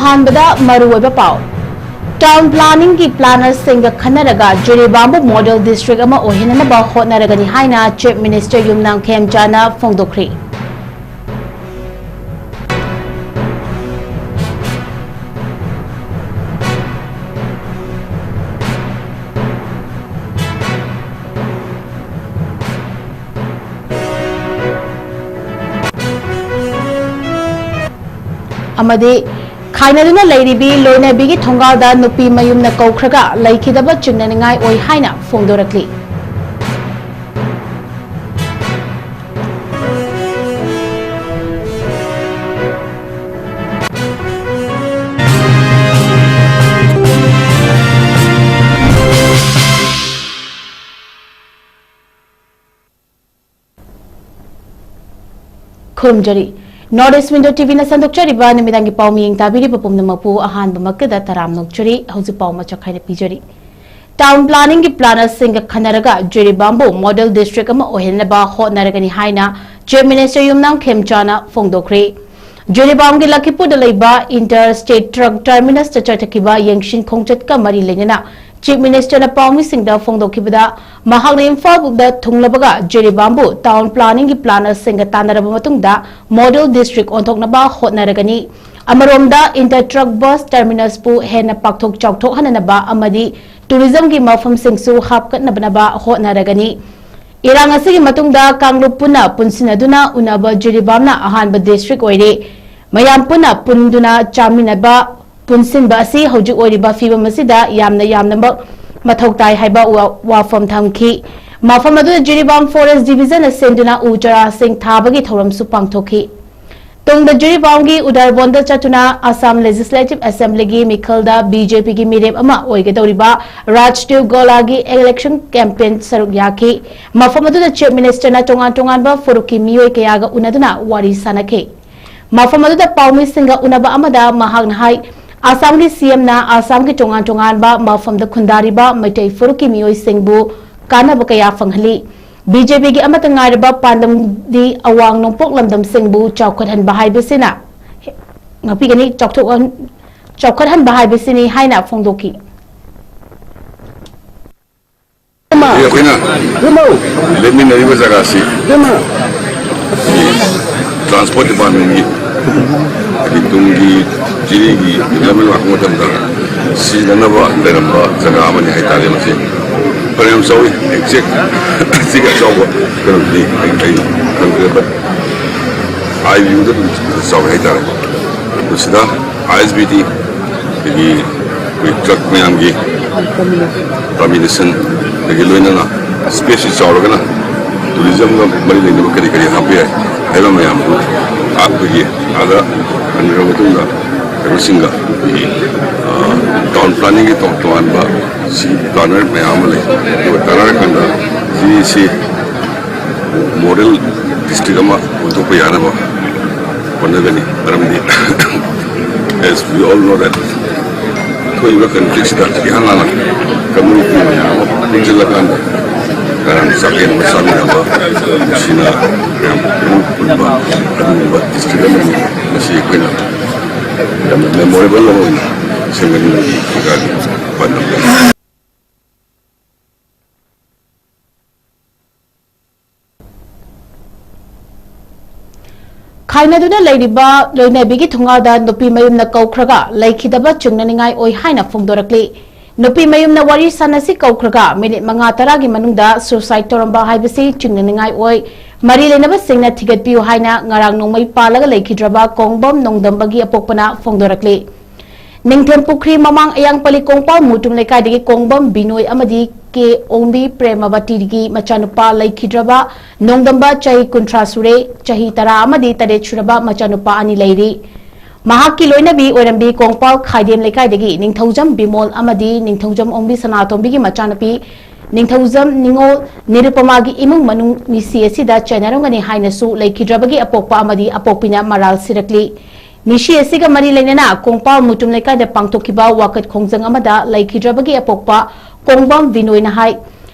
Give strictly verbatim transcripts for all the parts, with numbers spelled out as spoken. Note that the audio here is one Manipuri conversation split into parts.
ꯑꯍꯥꯟꯕꯗ ꯃꯔꯨꯑꯣꯏꯕ ꯄꯥꯎ꯫ ꯇꯥꯎꯟ ꯄ꯭ꯂꯥꯅꯤꯡꯒꯤ ꯄ꯭ꯂꯥꯅꯔꯁꯤꯡꯒ ꯈꯟꯅꯔꯒ ꯖꯤꯔꯤꯕꯥꯝꯕꯨ ꯃꯣꯗꯦꯜ ꯗꯤꯁꯇ꯭ꯔꯤꯛ ꯑꯃ ꯑꯣꯏꯍꯟꯅꯕ ꯍꯣꯠꯅꯔꯒꯅꯤ ꯍꯥꯏꯅ ꯆꯤꯐ ꯃꯤꯅꯤꯁꯇꯔ ꯌꯨꯝꯅꯥꯝ ꯈꯦꯝꯆꯥꯅ ꯐꯣꯡꯗꯣꯛꯈ꯭ꯔꯤ꯫ ꯑꯃꯗꯤ ꯈꯥꯏꯅꯗꯨꯅ ꯂꯩꯔꯤꯕꯤ ꯂꯣꯏꯅꯕꯤꯒꯤ ꯊꯣꯡꯒꯥꯜꯗ ꯅꯨꯄꯤ ꯃꯌꯨꯝꯅ ꯀꯧꯈ꯭ꯔꯒ ꯂꯩꯈꯤꯗꯕ ꯆꯤꯡꯅꯅꯤꯡꯉꯥꯏ ꯑꯣꯏ ꯍꯥꯏꯅ ꯐꯣꯡꯗꯣꯔꯛꯂꯤ꯫ ꯈꯨꯔꯨꯝꯖꯔꯤ꯫ North East Window ꯇꯤꯚꯤꯅ ꯁꯟꯗꯣꯛꯆꯔꯤꯕ ꯅꯨꯃꯤꯗꯥꯡꯒꯤ ꯄꯥꯎ ꯃꯤꯠꯌꯦꯡ ꯇꯥꯕꯤꯔꯤꯕ ꯄꯨꯝꯅꯃꯛꯄꯨ ꯑꯍꯥꯟꯕꯃꯛꯇꯗ ꯇꯔꯥꯝꯅ ꯑꯣꯛꯆꯔꯤ꯫ ꯍꯧꯖꯤꯛ ꯄꯥꯎ ꯃꯆꯥ ꯈꯥꯏꯅ ꯄꯤꯖꯔꯤ꯫ ꯇꯥꯎꯟ ꯄ꯭ꯂꯥꯅꯤꯡꯒꯤ ꯄ꯭ꯂꯥꯅꯔꯁꯤꯡꯒ ꯈꯟꯅꯔꯒ ꯖꯤꯔꯤꯕꯥꯝꯕꯨ ꯃꯣꯗꯦꯜ ꯗꯤꯁꯇ꯭ꯔꯤꯛ ꯑꯃ ꯑꯣꯏꯍꯟꯅꯕ ꯍꯣꯠꯅꯔꯒꯅꯤ ꯍꯥꯏꯅ ꯆꯤꯐ ꯃꯤꯅꯤꯁꯇꯔ ꯌꯨꯝꯅꯥꯝ ꯈꯦꯝꯆꯥꯅ ꯐꯣꯡꯗꯣꯛꯈ꯭ꯔꯦ꯫ ꯖꯤꯔꯤꯕꯥꯝꯒꯤ ꯂꯈꯤꯄꯨꯔꯗ ꯂꯩꯕ ꯏꯟꯇꯔ ꯁ꯭ꯇꯦꯠ ꯇ꯭ꯔꯛ ꯇꯔꯃꯤꯅꯁꯇ ꯆꯠꯊꯈꯤꯕ ꯌꯦꯡꯁꯤꯟ ꯈꯣꯡꯆꯠꯀ ꯃꯔꯤ ꯂꯩꯅꯅ ꯆꯤꯐ ꯃꯤꯅꯤꯁꯇꯔꯅ ꯄꯥꯎꯃꯤꯁꯤꯡꯗ ꯐꯣꯡꯗꯣꯛꯈꯤꯕꯗ, ꯃꯍꯥꯛꯅ ꯏꯝꯐꯥꯜꯗ ꯊꯨꯡꯂꯕꯒ ꯖꯤꯔꯤꯕꯥꯝꯕꯨ ꯇꯥꯎꯟ ꯄ꯭ꯂꯥꯅꯤꯡꯒꯤ ꯄ꯭ꯂꯥꯅꯔꯁꯤꯡꯒ ꯇꯥꯟꯅꯔꯕ ꯃꯇꯨꯡꯗ ꯃꯣꯗꯦꯜ ꯗꯤꯁꯇ꯭ꯔꯤꯛ ꯑꯣꯟꯊꯣꯛꯅꯕ ꯍꯣꯠꯅꯔꯒꯅꯤ꯫ ꯑꯃꯔꯣꯝꯗ, ꯏꯟꯇꯔ ꯇ꯭ꯔꯛ ꯕꯁ ꯇꯔꯃꯤꯅꯁꯄꯨ ꯍꯦꯟꯅ ꯄꯥꯛꯊꯣꯛ ꯆꯥꯎꯊꯣꯛꯍꯟꯅꯅꯕ ꯑꯃꯗꯤ ꯇꯨꯔꯤꯖꯝꯒꯤ ꯃꯐꯝꯁꯤꯡꯁꯨ ꯍꯥꯞꯀꯠꯅꯕ ꯍꯣꯠꯅꯔꯒꯅꯤ꯫ ꯏꯔꯥꯡ ꯑꯁꯤꯒꯤ ꯃꯇꯨꯡꯗ ꯀꯥꯡꯂꯨꯞ ꯄꯨꯟꯅ ꯄꯨꯟꯁꯤꯟꯅꯗꯨꯅ ꯎꯅꯕ ꯖꯤꯔꯤꯕꯥꯝꯅ ꯑꯍꯥꯟꯕ ꯗꯤꯁꯇ꯭ꯔꯤꯛ ꯑꯣꯏꯔꯦ꯫ ꯃꯌꯥꯝ ꯄꯨꯟꯅ ꯄꯨꯟꯗꯨꯅ ꯆꯥꯃꯤꯟꯅꯕ ꯄꯨꯟꯁꯤꯟꯕ ꯑꯁꯤ ꯍꯧꯖꯤꯛ ꯑꯣꯏꯔꯤꯕ ꯐꯤꯕꯝ ꯑꯁꯤꯗ ꯌꯥꯝꯅ ꯌꯥꯝꯅꯃꯛ ꯃꯊꯧ ꯇꯥꯏ ꯍꯥꯏꯕ ꯋꯥ-, ꯋꯥꯐꯝ ꯊꯝꯈꯤ꯫ ꯃꯐꯝ ꯑꯗꯨꯗ ꯖꯤꯔꯤꯕꯥꯝ ꯐꯣꯔꯦꯁ ꯗꯤꯕꯤꯖꯟꯅ ꯁꯦꯝꯗꯨꯅ ꯎ ꯆꯥꯔꯥꯁꯤꯡ ꯊꯥꯕꯒꯤ ꯊꯧꯔꯝꯁꯨ ꯄꯥꯡꯊꯣꯛꯈꯤ꯫ ꯇꯨꯡꯗ ꯖꯤꯔꯤꯕꯥꯝꯒꯤ ꯎꯗꯥꯔꯕꯣꯟꯗ ꯆꯠꯇꯨꯅ ꯑꯁꯥꯝ ꯂꯦꯖꯤꯁꯂꯦꯇꯤꯚ ꯑꯦꯁꯦꯝꯕ꯭ꯂꯤꯒꯤ ꯃꯤꯈꯜꯗ ꯕꯤ ꯖꯦ ꯄꯤꯒꯤ ꯃꯤꯔꯦꯞ ꯑꯃ ꯑꯣꯏꯒꯗꯧꯔꯤꯕ ꯔꯥꯖꯗꯤꯞ ꯒꯣꯂꯥꯒꯤ ꯏꯂꯦꯛꯁꯟ ꯀꯦꯝꯄꯦꯟ ꯁꯔꯨꯛ ꯌꯥꯈꯤ꯫ ꯃꯐꯝ ꯑꯗꯨꯗ ꯆꯤꯐ ꯃꯤꯅꯤꯁꯇꯔꯅ ꯇꯣꯉꯥꯟ ꯇꯣꯉꯥꯟꯕ ꯐꯨꯔꯨꯞꯀꯤ ꯃꯤꯑꯣꯏ ꯀꯌꯥꯒ ꯎꯅꯗꯨꯅ ꯋꯥꯔꯤ ꯁꯥꯅꯈꯤ꯫ ꯃꯐꯝ ꯑꯗꯨꯗ ꯄꯥꯎꯃꯤꯁꯤꯡꯒ ꯎꯅꯕ ꯑꯃꯗ ꯃꯍꯥꯛꯅ ꯍꯥꯏ, ꯑꯁꯥꯝꯒꯤ ꯁꯤ ꯑꯦꯝꯅ ꯑꯁꯥꯝꯒꯤ ꯇꯣꯉꯥꯟ ꯇꯣꯉꯥꯟꯕ ꯃꯐꯝꯗ ꯈꯨꯟꯗꯥꯔꯤꯕ ꯃꯩꯇꯩ ꯐꯨꯔꯨꯞꯀꯤ ꯃꯤꯑꯣꯏꯁꯤꯡꯕꯨ ꯀꯥꯟꯅꯕ ꯀꯌꯥ ꯐꯪꯍꯜꯂꯤ꯫ ꯕꯤ ꯖꯦ ꯄꯤꯒꯤ ꯑꯃꯠꯇ ꯉꯥꯏꯔꯕ ꯄꯥꯟꯗꯝꯗꯤ ꯑꯋꯥꯡ ꯅꯣꯡꯄꯣꯛ ꯂꯝꯗꯝꯁꯤꯡꯕꯨ ꯆꯥꯎꯈꯠꯍꯟꯕ ꯍꯥꯏꯕꯁꯤꯅ ꯉꯥꯛꯄꯤꯒꯅꯤ꯫ ꯆꯥꯎꯊꯣꯛꯍꯟ-, ꯆꯥꯎꯈꯠꯍꯟꯕ ꯍꯥꯏꯕꯁꯤꯅꯤ ꯍꯥꯏꯅ ꯐꯣꯡꯗꯣꯛꯈꯤ꯫ ꯑꯩꯈꯣꯏꯅ ꯂꯦꯞꯃꯤꯟꯅꯔꯤꯕ ꯖꯒꯥꯁꯤ ꯇ꯭ꯔꯥꯟꯁꯄꯣꯔꯠ ꯗꯤꯄꯥꯔꯠꯃꯦꯟꯒꯤ ꯍꯥꯏꯗꯤ ꯇꯨꯡꯒꯤ ꯖꯤꯔꯤꯒꯤ ꯗꯤꯕ꯭ꯂꯞꯃꯦꯟ ꯂꯥꯛꯄ ꯃꯇꯝꯗ ꯁꯤꯖꯤꯟꯅꯅꯕ ꯂꯩꯔꯝꯕ ꯖꯒꯥ ꯑꯃꯅꯤ ꯍꯥꯏꯇꯥꯔꯦ꯫ ꯃꯁꯤ ꯐꯅꯌꯥꯝ ꯆꯥꯎꯏ, ꯑꯦꯛꯖꯦꯛ ꯁꯤꯒꯤ ꯑꯆꯥꯎꯕ ꯀꯩꯅꯣꯗꯤ ꯑꯩ ꯑꯩ ꯈꯪꯗ꯭ꯔꯦ, ꯕꯠ ꯑꯥꯏ ꯚ꯭ꯌꯨꯗ ꯑꯗꯨꯝ ꯆꯥꯎꯏ ꯍꯥꯏꯇꯥꯔꯦ꯫ ꯑꯗꯨ ꯁꯤꯗ ꯑꯥꯏ ꯑꯦꯁ ꯕꯤ ꯇꯤ ꯑꯗꯒꯤ ꯑꯩꯈꯣꯏ ꯇ꯭ꯔꯛ ꯃꯌꯥꯝꯒꯤ ꯀꯝꯕꯤꯅꯦꯁꯟ, ꯑꯗꯒꯤ ꯂꯣꯏꯅꯅ ꯁ꯭ꯄꯦꯁꯁꯤ ꯆꯥꯎꯔꯒꯅ ꯇꯨꯔꯤꯖꯝꯒ ꯃꯔꯤ ꯂꯩꯅꯕ ꯀꯔꯤ ꯀꯔꯤ ꯍꯥꯞꯄ ꯌꯥꯏ ꯍꯥꯏꯕ ꯃꯌꯥꯝꯗꯨ ꯑꯩꯈꯣꯏꯒꯤ ꯑꯥꯗ ꯍꯟꯈ꯭ꯔ ꯃꯇꯨꯡꯗ ꯀꯩꯅꯣꯁꯤꯡꯒ ꯑꯩꯈꯣꯏꯒꯤ ꯇꯥꯎꯟ ꯄ꯭ꯂꯥꯅꯤꯡꯒꯤ ꯇꯣꯉꯥꯟ ꯇꯣꯉꯥꯟꯕ ꯁꯤ ꯄ꯭ꯂꯥꯅꯔ ꯃꯌꯥꯝ ꯑꯃ ꯂꯩ꯫ ꯑꯗꯨꯒ ꯇꯥꯟꯅꯔꯀꯥꯟꯗ ꯁꯤꯁꯤ ꯃꯣꯗꯦꯜ ꯗꯤꯁꯇ꯭ꯔꯤꯛ ꯑꯃ ꯑꯣꯟꯊꯣꯛꯄ ꯌꯥꯅꯕ ꯍꯣꯠꯅꯒꯅꯤ꯫ ꯃꯔꯝꯗꯤ, as we all know that, ꯊꯣꯛꯏꯕ ꯀꯟꯐ꯭ꯂꯤꯛꯁꯤꯗ ꯏꯍꯥꯟ ꯍꯥꯟꯅ ꯀꯝꯃ꯭ꯌꯨꯅꯤꯇꯤ ꯃꯌꯥꯝ ꯑꯃ ꯄꯨꯟꯁꯤꯜꯂꯀꯥꯟꯗ ꯆꯥꯛꯂꯦꯟ ꯑꯃ ꯆꯥꯃꯤꯟꯅꯕ, ꯅꯨꯡꯁꯤꯅ ꯃꯌꯥꯝ ꯄꯨꯟꯕ ꯑꯗꯨꯒꯨꯝꯕ ꯗꯤꯁꯇ꯭ꯔꯤꯛ ꯑꯃꯅꯤ꯫ ꯃꯁꯤ ꯑꯩꯈꯣꯏꯅ ꯌꯥꯝꯅ ꯃꯦꯃꯣꯔꯦꯕꯜ ꯑꯃ ꯑꯣꯏꯅ ꯁꯦꯝꯒꯠꯅꯤꯡꯕꯒꯤ ꯁꯔꯀꯥꯔꯒꯤ ꯄꯥꯟꯗꯝ ꯂꯩ꯫ ꯈꯥꯏꯅꯗꯨꯅ ꯂꯩꯔꯤꯕ ꯂꯣꯏꯅꯕꯤꯒꯤ ꯊꯣꯡꯒꯥꯜꯗ ꯅꯨꯄꯤ ꯃꯌꯨꯝꯅ ꯀꯧꯈ꯭ꯔꯒ ꯂꯩꯈꯤꯗꯕ ꯆꯤꯡꯅꯅꯤꯡꯉꯥꯏ ꯑꯣꯏ ꯍꯥꯏꯅ ꯐꯣꯡꯗꯣꯔꯛꯂꯤ꯫ ꯅꯨꯄꯤ ꯃꯌꯨꯝꯅ ꯋꯥꯔꯤ ꯁꯥꯟꯅꯁꯤ ꯀꯧꯈ꯭ꯔꯒ ꯃꯤꯅꯤꯠ ꯃꯉꯥ ꯇꯔꯥꯒꯤ ꯃꯅꯨꯡꯗ suicide ꯇꯧꯔꯝꯕ ꯍꯥꯏꯕꯁꯤ ꯆꯤꯡꯅꯅꯤꯡꯉꯥꯏ ꯑꯣꯏ꯫ ꯃꯔꯤ ꯂꯩꯅꯕꯁꯤꯡꯅ ꯊꯤꯒꯠꯄꯤꯌꯨ ꯍꯥꯏꯅ ꯉꯔꯥꯡ ꯅꯣꯡꯃꯩ ꯄꯥꯜꯂꯒ ꯂꯩꯈꯤꯗ꯭ꯔꯕ ꯀꯣꯡꯕꯝ ꯅꯣꯡꯗꯝꯕꯒꯤ ꯑꯄꯣꯛꯄꯅ ꯐꯣꯡꯗꯣꯔꯛꯂꯤ꯫ ꯅꯤꯡꯊꯦꯝ ꯄꯨꯈ꯭ꯔꯤ ꯃꯃꯥꯡ ꯑꯌꯥꯡꯄꯜꯂꯤ ꯀꯣꯡꯄꯥꯜ ꯃꯨꯇꯨꯝ ꯂꯩꯀꯥꯏꯗꯒꯤ ꯀꯣꯡꯕꯝ ꯕꯤꯅꯣꯏ ꯑꯃꯗꯤ ꯀꯦ ꯑꯣꯡꯕꯤ ꯄ꯭ꯔꯦꯃꯕꯇꯤꯒꯤ ꯃꯆꯥꯅꯨꯄꯥ ꯂꯩꯈꯤꯗ꯭ꯔꯕ ꯅꯣꯡꯗꯝꯕ ꯆꯍꯤ ꯀꯨꯟꯊ꯭ꯔꯥ ꯁꯨꯔꯦ, ꯆꯍꯤ ꯇꯔꯥ ꯑꯃꯗꯤ ꯇꯔꯦꯠ ꯁꯨꯔꯕ ꯃꯆꯥꯅꯨꯄꯥ ꯑꯅꯤ ꯂꯩꯔꯤ꯫ ꯃꯍꯥꯛꯀꯤ ꯂꯣꯏꯅꯕꯤ ꯑꯣꯏꯔꯝꯕꯤ ꯀꯣꯡꯄꯥꯜ ꯈꯥꯏꯗꯦꯝ ꯂꯩꯀꯥꯏꯗꯒꯤ ꯅꯤꯡꯊꯧꯖꯝ ꯕꯤꯃꯣꯜ ꯑꯃꯗꯤ ꯅꯤꯡꯊꯧꯖꯝ ꯑꯣꯡꯕꯤ ꯁꯅꯥꯇꯣꯝꯕꯤꯒꯤ ꯃꯆꯥꯅꯨꯄꯤ ꯅꯤꯡꯊꯧꯖꯝ ꯅꯤꯉꯣꯜ ꯅꯤꯔꯨꯄꯃꯥꯒꯤ ꯏꯃꯨꯡ ꯃꯅꯨꯡ ꯃꯤꯁꯤ ꯑꯁꯤꯗ ꯆꯩꯅꯔꯝꯒꯅꯤ ꯍꯥꯏꯅꯁꯨ ꯂꯩꯈꯤꯗ꯭ꯔꯕꯒꯤ ꯑꯄꯣꯛꯄ ꯑꯃꯗꯤ ꯑꯄꯣꯛꯄꯤꯅ ꯃꯔꯥꯜ ꯁꯤꯔꯛꯂꯤ꯫ ꯃꯤꯁꯤ ꯑꯁꯤꯒ ꯃꯔꯤ ꯂꯩꯅꯅ ꯀꯣꯡꯄꯥꯜ ꯃꯨꯇꯨꯝ ꯂꯩꯀꯥꯏꯗ ꯄꯥꯡꯊꯣꯛꯈꯤꯕ ꯋꯥꯀꯠ ꯈꯣꯡꯖꯪ ꯑꯃꯗ ꯂꯩꯈꯤꯗ꯭ꯔꯕꯒꯤ ꯑꯄꯣꯛꯄ ꯀꯣꯡꯕꯝ ꯕꯤꯅꯣꯏꯅ ꯍꯥꯏ,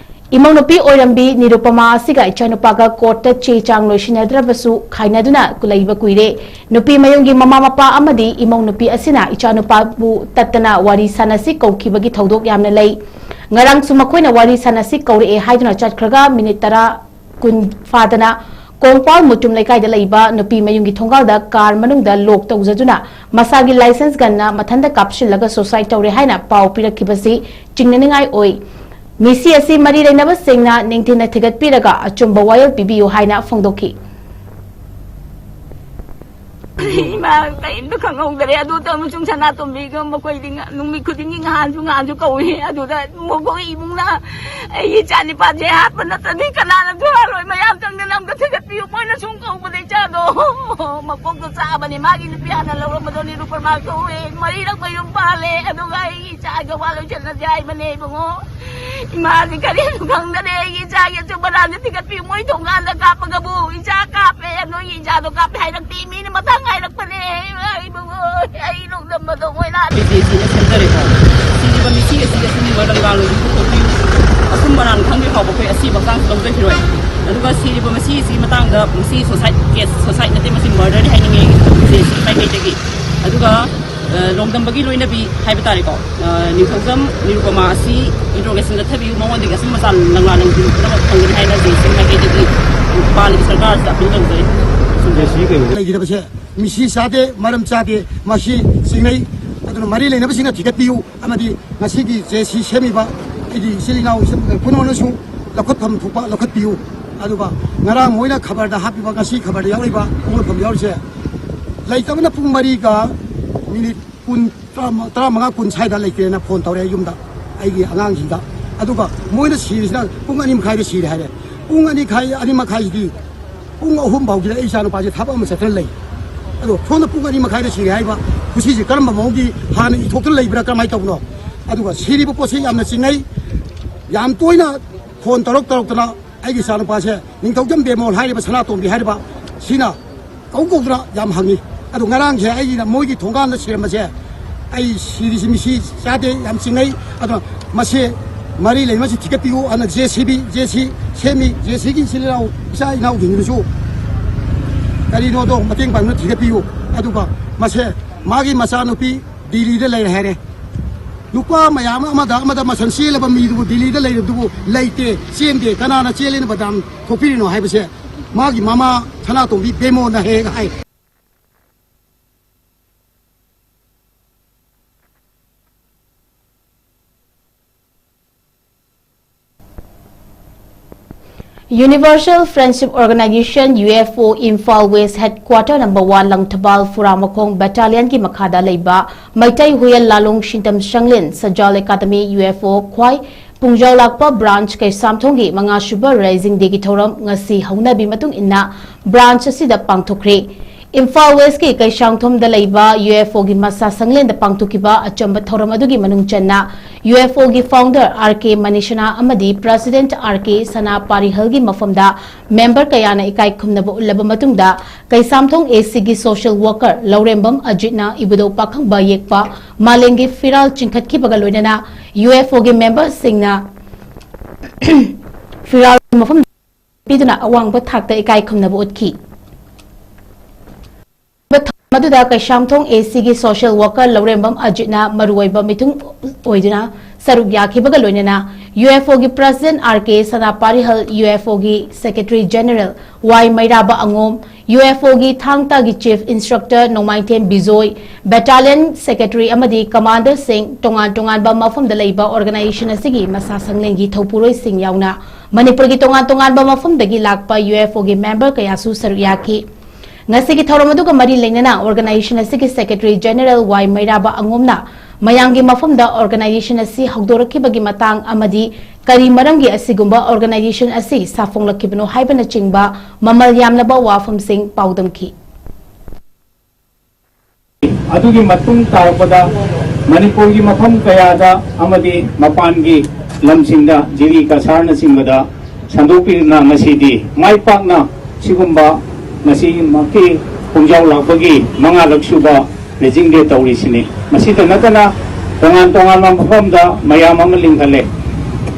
ꯏꯃꯧ ꯅꯨꯄꯤ ꯑꯣꯏꯔꯝꯕꯤ ꯅꯤꯔꯨꯄꯃꯥ ꯑꯁꯤꯒ ꯏꯆꯥꯅꯨꯄꯥꯒ ꯀꯣꯔꯠꯇ ꯆꯦ ꯆꯥꯡ ꯂꯣꯏꯁꯤꯟꯅꯗ꯭ꯔꯕꯁꯨ ꯈꯥꯏꯅꯗꯨꯅ ꯂꯩꯕ ꯀꯨꯏꯔꯦ꯫ ꯅꯨꯄꯤ ꯃꯌꯨꯝꯒꯤ ꯃꯃꯥ ꯃꯄꯥ ꯑꯃꯗꯤ ꯏꯃꯧ ꯅꯨꯄꯤ ꯑꯁꯤꯅ ꯏꯆꯥꯅꯨꯄꯥꯕꯨ ꯇꯠꯇꯅ ꯋꯥꯔꯤ ꯁꯥꯟꯅꯁꯤ ꯀꯧꯈꯤꯕꯒꯤ ꯊꯧꯗꯣꯛ ꯌꯥꯝꯅ ꯂꯩ꯫ ꯉꯔꯥꯡꯁꯨ ꯃꯈꯣꯏꯅ ꯋꯥꯔꯤ ꯁꯥꯟꯅꯁꯤ ꯀꯧꯔꯛꯑꯦ ꯍꯥꯏꯗꯨꯅ ꯆꯠꯈ꯭ꯔꯒ ꯃꯤꯅꯤꯠ ꯇꯔꯥ, ꯀꯨꯟ ꯐꯥꯗꯅ ꯀꯣꯡꯄꯥꯜ ꯃꯨꯇꯨꯝ ꯂꯩꯀꯥꯏꯗ ꯂꯩꯕ ꯅꯨꯄꯤ ꯃꯌꯨꯝꯒꯤ ꯊꯣꯡꯒꯥꯜꯗ ꯀꯥꯔ ꯃꯅꯨꯡꯗ ꯂꯣꯛ ꯇꯧꯖꯗꯨꯅ ꯃꯁꯥꯒꯤ ꯂꯥꯏꯁꯦꯟꯁ ꯒꯟꯅ ꯃꯊꯟꯇ ꯀꯥꯞꯁꯤꯜꯂꯒ ꯁꯨꯁꯥꯏꯗ ꯇꯧꯔꯦ ꯍꯥꯏꯅ ꯄꯥꯎ ꯄꯤꯔꯛꯈꯤꯕꯁꯤ ꯆꯤꯡꯅꯅꯤꯡꯉꯥꯏ ꯑꯣꯏ꯫ ꯃꯤꯁꯤ ꯑꯁꯤ ꯃꯔꯤ ꯂꯩꯅꯕꯁꯤꯡꯅ ꯅꯤꯡꯊꯤꯅ ꯊꯤꯒꯠꯄꯤꯔꯒ ꯑꯆꯨꯝꯕ ꯋꯥꯌꯦꯜ ꯄꯤꯕꯤꯌꯨ ꯍꯥꯏꯅ ꯐꯣꯡꯗꯣꯛꯈꯤ꯫ ꯏꯃꯥ ꯀꯔꯤꯝꯇ ꯈꯪꯍꯧꯗꯔꯦ꯫ ꯑꯗꯨ ꯑꯃꯁꯨꯡ ꯁꯅꯥꯇꯣꯝꯕꯤꯒ ꯃꯈꯣꯏꯗꯤ ꯉ-, ꯅꯨꯃꯤꯠ ꯈꯨꯗꯤꯡꯒꯤ ꯉꯍꯥꯟꯁꯨ ꯉꯍꯥꯟꯁꯨ ꯀꯧꯏ꯫ ꯑꯗꯨꯗ ꯃꯈꯣꯏ ꯏꯃꯨꯡꯅ ꯑꯩꯒꯤ ꯏꯆꯥ ꯅꯤꯄꯥꯁꯦ ꯍꯥꯠꯄ ꯅꯠꯇ꯭ꯔꯗꯤ ꯀꯅꯥꯅꯁꯨ ꯍꯥꯠꯂꯣꯏ꯫ ꯃꯌꯥꯝ ꯆꯪꯗꯅ ꯑꯝꯇ ꯊꯤꯒꯠꯄꯤꯌꯨ꯫ ꯃꯣꯏꯅ ꯁꯨꯝ ꯀꯧꯕꯗ ꯏꯆꯥꯗꯣ ꯃꯀꯣꯛꯇꯣ ꯆꯥꯕꯅꯦ꯫ ꯃꯥꯒꯤ ꯅꯨꯄꯤ ꯍꯥꯟꯅ ꯂꯧꯔꯝꯕꯗꯣ ꯅꯤꯔꯨꯄꯃꯥ ꯀꯧꯏ꯫ ꯃꯔꯤꯔꯛ ꯃꯌꯨꯝ ꯄꯥꯜꯂꯦ꯫ ꯑꯗꯨꯒ ꯑꯩꯒꯤ ꯏꯆꯥꯒ ꯋꯥ ꯂꯣꯏꯁꯟꯅꯁꯦ ꯍꯥꯏꯕꯅꯦ ꯏꯕꯨꯡꯉꯣ꯫ ꯏꯃꯥꯁꯦ ꯀꯔꯤꯁꯨ ꯈꯪꯗꯔꯦ꯫ ꯑꯩꯒꯤ ꯏꯆꯥꯒꯤ ꯑꯆꯨꯝ ꯑꯔꯥꯟꯁꯦ ꯊꯤꯒꯠꯄꯤꯌꯨ꯫ ꯃꯣꯏ ꯊꯣꯡꯒꯥꯟꯗ ꯀꯥꯞꯄꯒꯕꯨ ꯏꯆꯥ ꯀꯥꯞꯄꯦ, ꯅꯣꯏꯒꯤ ꯏꯆꯥꯗꯣ ꯀꯥꯞꯄꯦ ꯍꯥꯏꯔꯛꯇꯦ꯫ ꯃꯤꯅ ꯃꯊꯪ ꯍꯥꯏꯔꯛꯄꯅꯦ꯫ ꯏꯕꯨꯡꯉꯣ, ꯑꯩ ꯅꯣꯛꯅꯕꯗꯣ ꯃꯣꯏꯅ ꯑꯩꯈꯣꯏ ꯖꯦ ꯁꯤꯅ ꯁꯦꯝꯖꯔꯦꯀꯣ꯫ ꯁꯤꯔꯤꯕ ꯃꯤꯁꯤ ꯑꯁꯤ ꯑꯁꯤꯒꯨꯝꯕ ꯂꯪꯗꯥꯡ ꯂꯣꯏꯕ ꯄꯨꯊꯣꯛꯄꯤꯌꯨ꯫ ꯑꯆꯨꯝ ꯑꯔꯥꯟ ꯈꯪꯗ꯭ꯔꯤ ꯐꯥꯎꯕ ꯑꯩꯈꯣꯏ ꯑꯁꯤꯕ ꯍꯛꯆꯥꯡꯁꯨ ꯂꯧꯖꯈꯤꯔꯣꯏ꯫ ꯑꯗꯨꯒ ꯁꯤꯔꯤꯕ ꯃꯁꯤ ꯑꯁꯤꯒꯤ ꯃꯇꯥꯡꯗ ꯃꯁꯤ ꯁꯣꯁꯥꯏꯠ ꯀꯦꯁ, ꯁꯣꯁꯥꯏꯠ ꯅꯠꯇꯦ, ꯃꯁꯤ ꯃꯔꯗꯔꯅꯤ ꯍꯥꯏꯅꯤꯡꯉꯦ ꯖꯦ ꯁꯤ ꯃꯥꯏꯀꯩꯗꯒꯤ꯫ ꯑꯗꯨꯒ ꯑ, ꯂꯣꯡꯗꯝꯕꯒꯤ ꯂꯣꯏꯅꯕꯤ ꯍꯥꯏꯕ ꯇꯥꯔꯦꯀꯣ꯫ ꯑ, ꯅꯤꯡꯊꯧꯖꯝ ꯅꯤꯔꯨꯄꯃꯥ ꯑꯁꯤ ꯏꯟꯇ꯭ꯔꯣꯒꯦꯁꯟ ꯆꯠꯊꯕꯤꯌꯨ, ꯃꯉꯣꯟꯗꯒꯤ ꯑꯆꯨꯝ ꯑꯆꯥ ꯂꯪꯂꯥ ꯂꯪꯁꯤꯟ ꯄꯨꯝꯅꯃꯛ ꯐꯪꯒꯅꯤ ꯍꯥꯏꯅ ꯖꯦ ꯁꯤ ꯃꯥꯏꯀꯩꯗꯒꯤ ꯄꯥꯜꯂꯤꯕ ꯁꯔꯀꯥꯔꯁꯤꯗ ꯑꯄꯤꯜ ꯇꯧꯖꯔꯤ꯫ ꯂꯩꯈꯤꯗꯕꯁꯦ ꯃꯤꯁꯤ ꯆꯥꯗꯦ, ꯃꯔꯝ ꯆꯥꯗꯦ, ꯃꯁꯤ ꯆꯤꯡꯅꯩ꯫ ꯑꯗꯨꯅ ꯃꯔꯤ ꯂꯩꯅꯕꯁꯤꯡꯅ ꯊꯤꯒꯠꯄꯤꯌꯨ ꯑꯃꯗꯤ ꯉꯁꯤꯒꯤ ꯖꯦ ꯁꯤ ꯁꯦꯝꯃꯤꯕ ꯑꯩꯒꯤ ꯏꯆꯤꯜ ꯏꯅꯥꯎ ꯄꯨꯝꯅꯃꯛꯅꯁꯨ ꯂꯧꯈꯠꯐꯝ ꯊꯣꯛꯄ ꯂꯧꯈꯠꯄꯤꯌꯨ꯫ ꯑꯗꯨꯒ ꯉꯔꯥꯡ ꯃꯣꯏꯅ ꯈꯕꯔꯗ ꯍꯥꯞꯄꯤꯕ, ꯉꯁꯤ ꯈꯕꯔꯗ ꯌꯥꯎꯔꯤꯕ ꯍꯧꯒꯠꯐꯝ ꯌꯥꯎꯔꯤꯁꯦ, ꯂꯩꯇꯕꯅ ꯄꯨꯡ ꯃꯔꯤꯒ ꯃꯤꯅꯤꯠ ꯀꯨꯟ, ꯇꯔꯥꯃꯉꯥ, ꯇꯔꯥꯃꯉꯥ, ꯀꯨꯟ ꯁ꯭ꯋꯥꯏꯗ ꯂꯩꯇ꯭ꯔꯦꯅ ꯐꯣꯟ ꯇꯧꯔꯛꯑꯦ ꯌꯨꯝꯗ ꯑꯩꯒꯤ ꯑꯉꯥꯡꯁꯤꯡꯗ꯫ ꯑꯗꯨꯒ ꯃꯣꯏꯅ ꯁꯤꯔꯤꯁꯤꯅ ꯄꯨꯡ ꯑꯅꯤ ꯃꯈꯥꯏꯗ ꯁꯤꯔꯦ ꯍꯥꯏꯔꯦ꯫ ꯄꯨꯡ ꯑꯅꯤ ꯈꯥꯏ-, ꯑꯅꯤ ꯃꯈꯥꯏꯁꯤꯗꯤ ꯄꯨꯡ ꯑꯍꯨꯝ ꯐꯥꯎꯁꯤꯗ ꯑꯩ ꯏꯆꯥ ꯅꯨꯄꯥꯁꯦ ꯊꯕꯛ ꯑꯃ ꯆꯠꯇꯅ ꯂꯩ꯫ ꯑꯗꯣ ꯁꯣꯝꯗ ꯄꯨꯡ ꯑꯅꯤ ꯃꯈꯥꯏꯗ ꯁꯤꯔꯦ ꯍꯥꯏꯕ ꯈꯨꯁꯤꯁꯦ ꯀꯔꯝꯕ ꯃꯑꯣꯡꯒꯤ ꯍꯥꯟꯅ ꯏꯊꯣꯛꯇꯅ ꯂꯩꯕ꯭ꯔꯥ, ꯀꯔꯝꯍꯥꯏꯅ ꯇꯧꯕꯅꯣ? ꯑꯗꯨꯒ ꯁꯤꯔꯤꯕ ꯄꯣꯠꯁꯦ ꯌꯥꯝꯅ ꯆꯤꯡꯅꯩ꯫ ꯌꯥꯝ ꯇꯣꯏꯅ ꯐꯣꯟ ꯇꯧꯔꯛ ꯇꯧꯔꯛꯇꯅ ꯑꯩꯒꯤ ꯏꯆꯥꯅꯨꯄꯥꯁꯦ ꯅꯤꯡꯊꯧꯖꯝ ꯕꯦꯃꯣꯜ ꯍꯥꯏꯔꯤꯕ ꯁꯅꯥꯇꯣꯝꯕꯤ ꯍꯥꯏꯔꯤꯕ ꯁꯤꯅ ꯀꯧ ꯀꯧꯗꯅ ꯌꯥꯝ ꯍꯪꯉꯤ꯫ ꯑꯗꯣ ꯉꯔꯥꯡꯁꯦ ꯑꯩꯒꯤꯅ ꯃꯣꯏꯒꯤ ꯊꯣꯡꯒꯥꯟꯗ ꯁꯤꯔꯝꯕꯁꯦ ꯑꯩ ꯁꯤꯔꯤꯁꯤ ꯃꯤꯁꯤ ꯆꯥꯗꯦ, ꯌꯥꯝ ꯆꯤꯡꯅꯩ꯫ ꯑꯗꯣ ꯃꯁꯤ ꯃꯔꯤ ꯂꯩꯅꯕꯁꯤ ꯊꯤꯒꯠꯄꯤꯌꯨ꯫ ꯑꯗꯨꯅ ꯖꯦ ꯁꯤ ꯕꯤ, ꯖꯦ ꯁꯤ ꯁꯦꯝꯃꯤ, ꯖꯦ ꯁꯤꯒꯤ ꯏꯆꯤꯜ ꯏꯅꯥꯎ, ꯏꯆꯥ ꯏꯅꯥꯎꯁꯤꯡꯗꯨꯁꯨ ꯀꯔꯤꯅꯣꯗꯣ ꯃꯇꯦꯡ ꯄꯥꯡꯗꯨꯅ ꯊꯤꯒꯠꯄꯤꯌꯨ꯫ ꯑꯗꯨꯒ ꯃꯁꯦ ꯃꯥꯒꯤ ꯃꯆꯥꯅꯨꯄꯤ ꯗꯤꯜꯂꯤꯗ ꯂꯩꯔꯦ ꯍꯥꯏꯔꯦ꯫ ꯅꯨꯄꯥ ꯃꯌꯥꯝ ꯑꯃꯗ ꯑꯃꯗ ꯃꯁꯟ ꯆꯦꯜꯂꯕ ꯃꯤꯗꯨꯕꯨ ꯗꯤꯜꯂꯤꯗ ꯂꯩꯔꯕꯗꯨꯕꯨ ꯂꯩꯇꯦ, ꯆꯦꯟꯗꯦ, ꯀꯅꯥꯅ ꯆꯦꯜꯂꯤꯅ ꯕꯗꯅꯥꯝ ꯊꯣꯛꯄꯤꯔꯤꯅꯣ ꯍꯥꯏꯕꯁꯦ ꯃꯥꯒꯤ ꯃꯃꯥ ꯁꯅꯥꯇꯣꯝꯕꯤ ꯕꯦꯃꯣꯅ ꯍꯦꯛ ꯍꯥꯏ꯫ Universal Friendship Organization, U F O, Imphal West Headquarter number one, Langthabal ꯐꯨꯔꯥꯃꯈꯣꯡ battalionꯒꯤ ꯃꯈꯥꯗ ꯂꯩꯕ ꯃꯩꯇꯩ ꯍꯨꯌꯦꯜ ꯂꯥꯂꯣꯡ ꯁꯤꯡꯇꯝ ꯁꯪꯂꯦꯟ ꯁꯖꯥꯜ ꯑꯦꯀꯥꯗꯃꯤ, U F O, ꯈ꯭ꯋꯥꯏ ꯄꯨꯡꯖꯥꯎ ꯂꯥꯛꯄ branch ꯀꯩꯁꯥꯝꯊꯣꯡꯒꯤ ꯃꯉꯥꯁꯨꯕ Raising Dayꯒꯤ ꯊꯧꯔꯝ ꯉꯁꯤ ꯍꯧꯅꯕꯤ ꯃꯇꯨꯡ ꯏꯟꯅ branch ꯑꯁꯤꯗ ꯄꯥꯡꯊꯣꯛꯈ꯭ꯔꯦ꯫ ꯏꯝꯐꯥꯜ Westꯀꯤ ꯀꯩꯁꯥꯝꯊꯣꯡꯗ ꯂꯩꯕ U F Oꯒꯤ ꯃꯁꯥ ꯁꯪꯂꯦꯟꯗ ꯄꯥꯡꯊꯣꯛꯈꯤꯕ ꯑꯆꯝꯕ ꯊꯧꯔꯝ ꯑꯗꯨꯒꯤ ꯃꯅꯨꯡ ꯆꯟꯅ U F Oꯒꯤ founder R K ꯃꯅꯤꯁꯅꯥ ꯑꯃꯗꯤ president R K ꯁꯅꯥ ꯄꯥꯔꯤꯍꯜꯒꯤ ꯃꯐꯝꯗ member ꯀꯌꯥꯅ ꯏꯀꯥꯏ ꯈꯨꯝꯅꯕ ꯎꯠꯂꯕ ꯃꯇꯨꯡꯗ ꯀꯩꯁꯥꯝꯊꯣꯡ ACꯒꯤ social worker ꯂꯧꯔꯦꯝꯕꯝ ꯑꯖꯤꯠꯅ ꯏꯕꯨꯙꯧ ꯄꯥꯈꯪꯕ ꯌꯦꯛꯄ ꯃꯥꯂꯦꯝꯒꯤ ꯐꯤꯔꯥꯜ ꯆꯤꯡꯈꯠꯈꯤꯕꯒ ꯂꯣꯏꯅꯅ U F Oꯒꯤ memberꯁꯤꯡꯅ ꯐꯤꯔꯥꯜ ꯃꯐꯝ ꯄꯤꯗꯨꯅ ꯑꯋꯥꯡꯕ ꯊꯥꯛꯇ ꯏꯀꯥꯏ ꯈꯨꯝꯅꯕ ꯎꯠꯈꯤ꯫ ꯃꯗꯨꯗ ꯀꯩꯁꯥꯝꯊꯣꯡ ACꯒꯤ social worker ꯂꯧꯔꯦꯝꯕꯝ ꯑꯖꯤꯠꯅ ꯃꯔꯨꯑꯣꯏꯕ ꯃꯤꯊꯨꯡ ꯑꯣꯏꯗꯨꯅ ꯁꯔꯨꯛ ꯌꯥꯈꯤꯕꯒ ꯂꯣꯏꯅꯅ U F Oꯒꯤ president R K ꯁꯅꯥ ꯄꯥꯔꯤꯍꯜ, U F Oꯒꯤ secretary general Y ꯃꯩꯔꯥꯕ ꯑꯉꯣꯝ, U F Oꯒꯤ ꯊꯥꯡ ꯇꯥꯒꯤ chief instructor ꯅꯣꯡꯃꯥꯏꯊꯦꯝ ꯕꯤꯖꯣꯏ, battalion secretary ꯑꯃꯗꯤ commanderꯁꯤꯡ, ꯇꯣꯉꯥꯟ ꯇꯣꯉꯥꯟꯕ ꯃꯐꯝꯗ ꯂꯩꯕ organization ꯑꯁꯤꯒꯤ ꯃꯁꯥ ꯁꯪꯂꯦꯟꯒꯤ ꯊꯧꯄꯨꯔꯣꯏꯁꯤꯡ ꯌꯥꯎꯅ ꯃꯅꯤꯄꯨꯔꯒꯤ ꯇꯣꯉꯥꯟ ꯇꯣꯉꯥꯟꯕ ꯃꯐꯝꯗꯒꯤ ꯂꯥꯛꯄ U F Oꯒꯤ member ꯀꯌꯥꯁꯨ ꯁꯔꯨꯛ ꯌꯥꯈꯤ꯫ ꯉꯁꯤꯒꯤ ꯊꯧꯔꯝ ꯑꯗꯨꯒ ꯃꯔꯤ ꯂꯩꯅꯅ organization ꯑꯁꯤꯒꯤ secretary general Y ꯃꯩꯔꯥꯕ ꯑꯉꯣꯝꯅ ꯃꯌꯥꯝꯒꯤ ꯃꯐꯝꯗ organization ꯑꯁꯤ ꯍꯧꯗꯣꯔꯛꯈꯤꯕꯒꯤ ꯃꯇꯥꯡ ꯑꯃꯗꯤ ꯀꯔꯤ ꯃꯔꯝꯒꯤ ꯑꯁꯤꯒꯨꯝꯕ organization ꯑꯁꯤ ꯁꯥꯐꯣꯡꯂꯛꯈꯤꯕꯅꯣ ꯍꯥꯏꯕꯅꯆꯤꯡꯕ ꯃꯃꯜ ꯌꯥꯝꯂꯕ ꯋꯥꯐꯝꯁꯤꯡ ꯄꯥꯎꯗꯝꯈꯤ꯫ ꯑꯗꯨꯒꯤ ꯃꯇꯨꯡ ꯇꯥꯔꯛꯄꯗ ꯃꯅꯤꯄꯨꯔꯒꯤ ꯃꯐꯝ ꯀꯌꯥꯗ ꯑꯃꯗꯤ ꯃꯄꯥꯟꯒꯤ ꯂꯝꯁꯤꯡꯗ ꯖꯤꯔꯤ ꯀꯁꯥꯔꯅꯆꯤꯡꯕꯗ ꯁꯟꯗꯣꯛꯄꯤꯗꯨꯅ ꯉꯁꯤꯗꯤ ꯃꯥꯏ ꯄꯥꯛꯅ ꯁꯤꯒꯨꯝꯕ ꯉꯁꯤꯃꯛꯀꯤ ꯄꯨꯡꯖꯥꯎ ꯂꯥꯛꯄꯒꯤ ꯃꯉꯥꯔꯛ ꯁꯨꯕ Raising Day ꯇꯧꯔꯤꯁꯤꯅꯤ꯫ ꯃꯁꯤꯇ ꯅꯠꯇꯅ ꯇꯣꯉꯥꯟ ꯇꯣꯉꯥꯟꯕ ꯃꯐꯝꯗ ꯃꯌꯥꯝ ꯑꯃ ꯂꯤꯡꯈꯠꯂꯦ꯫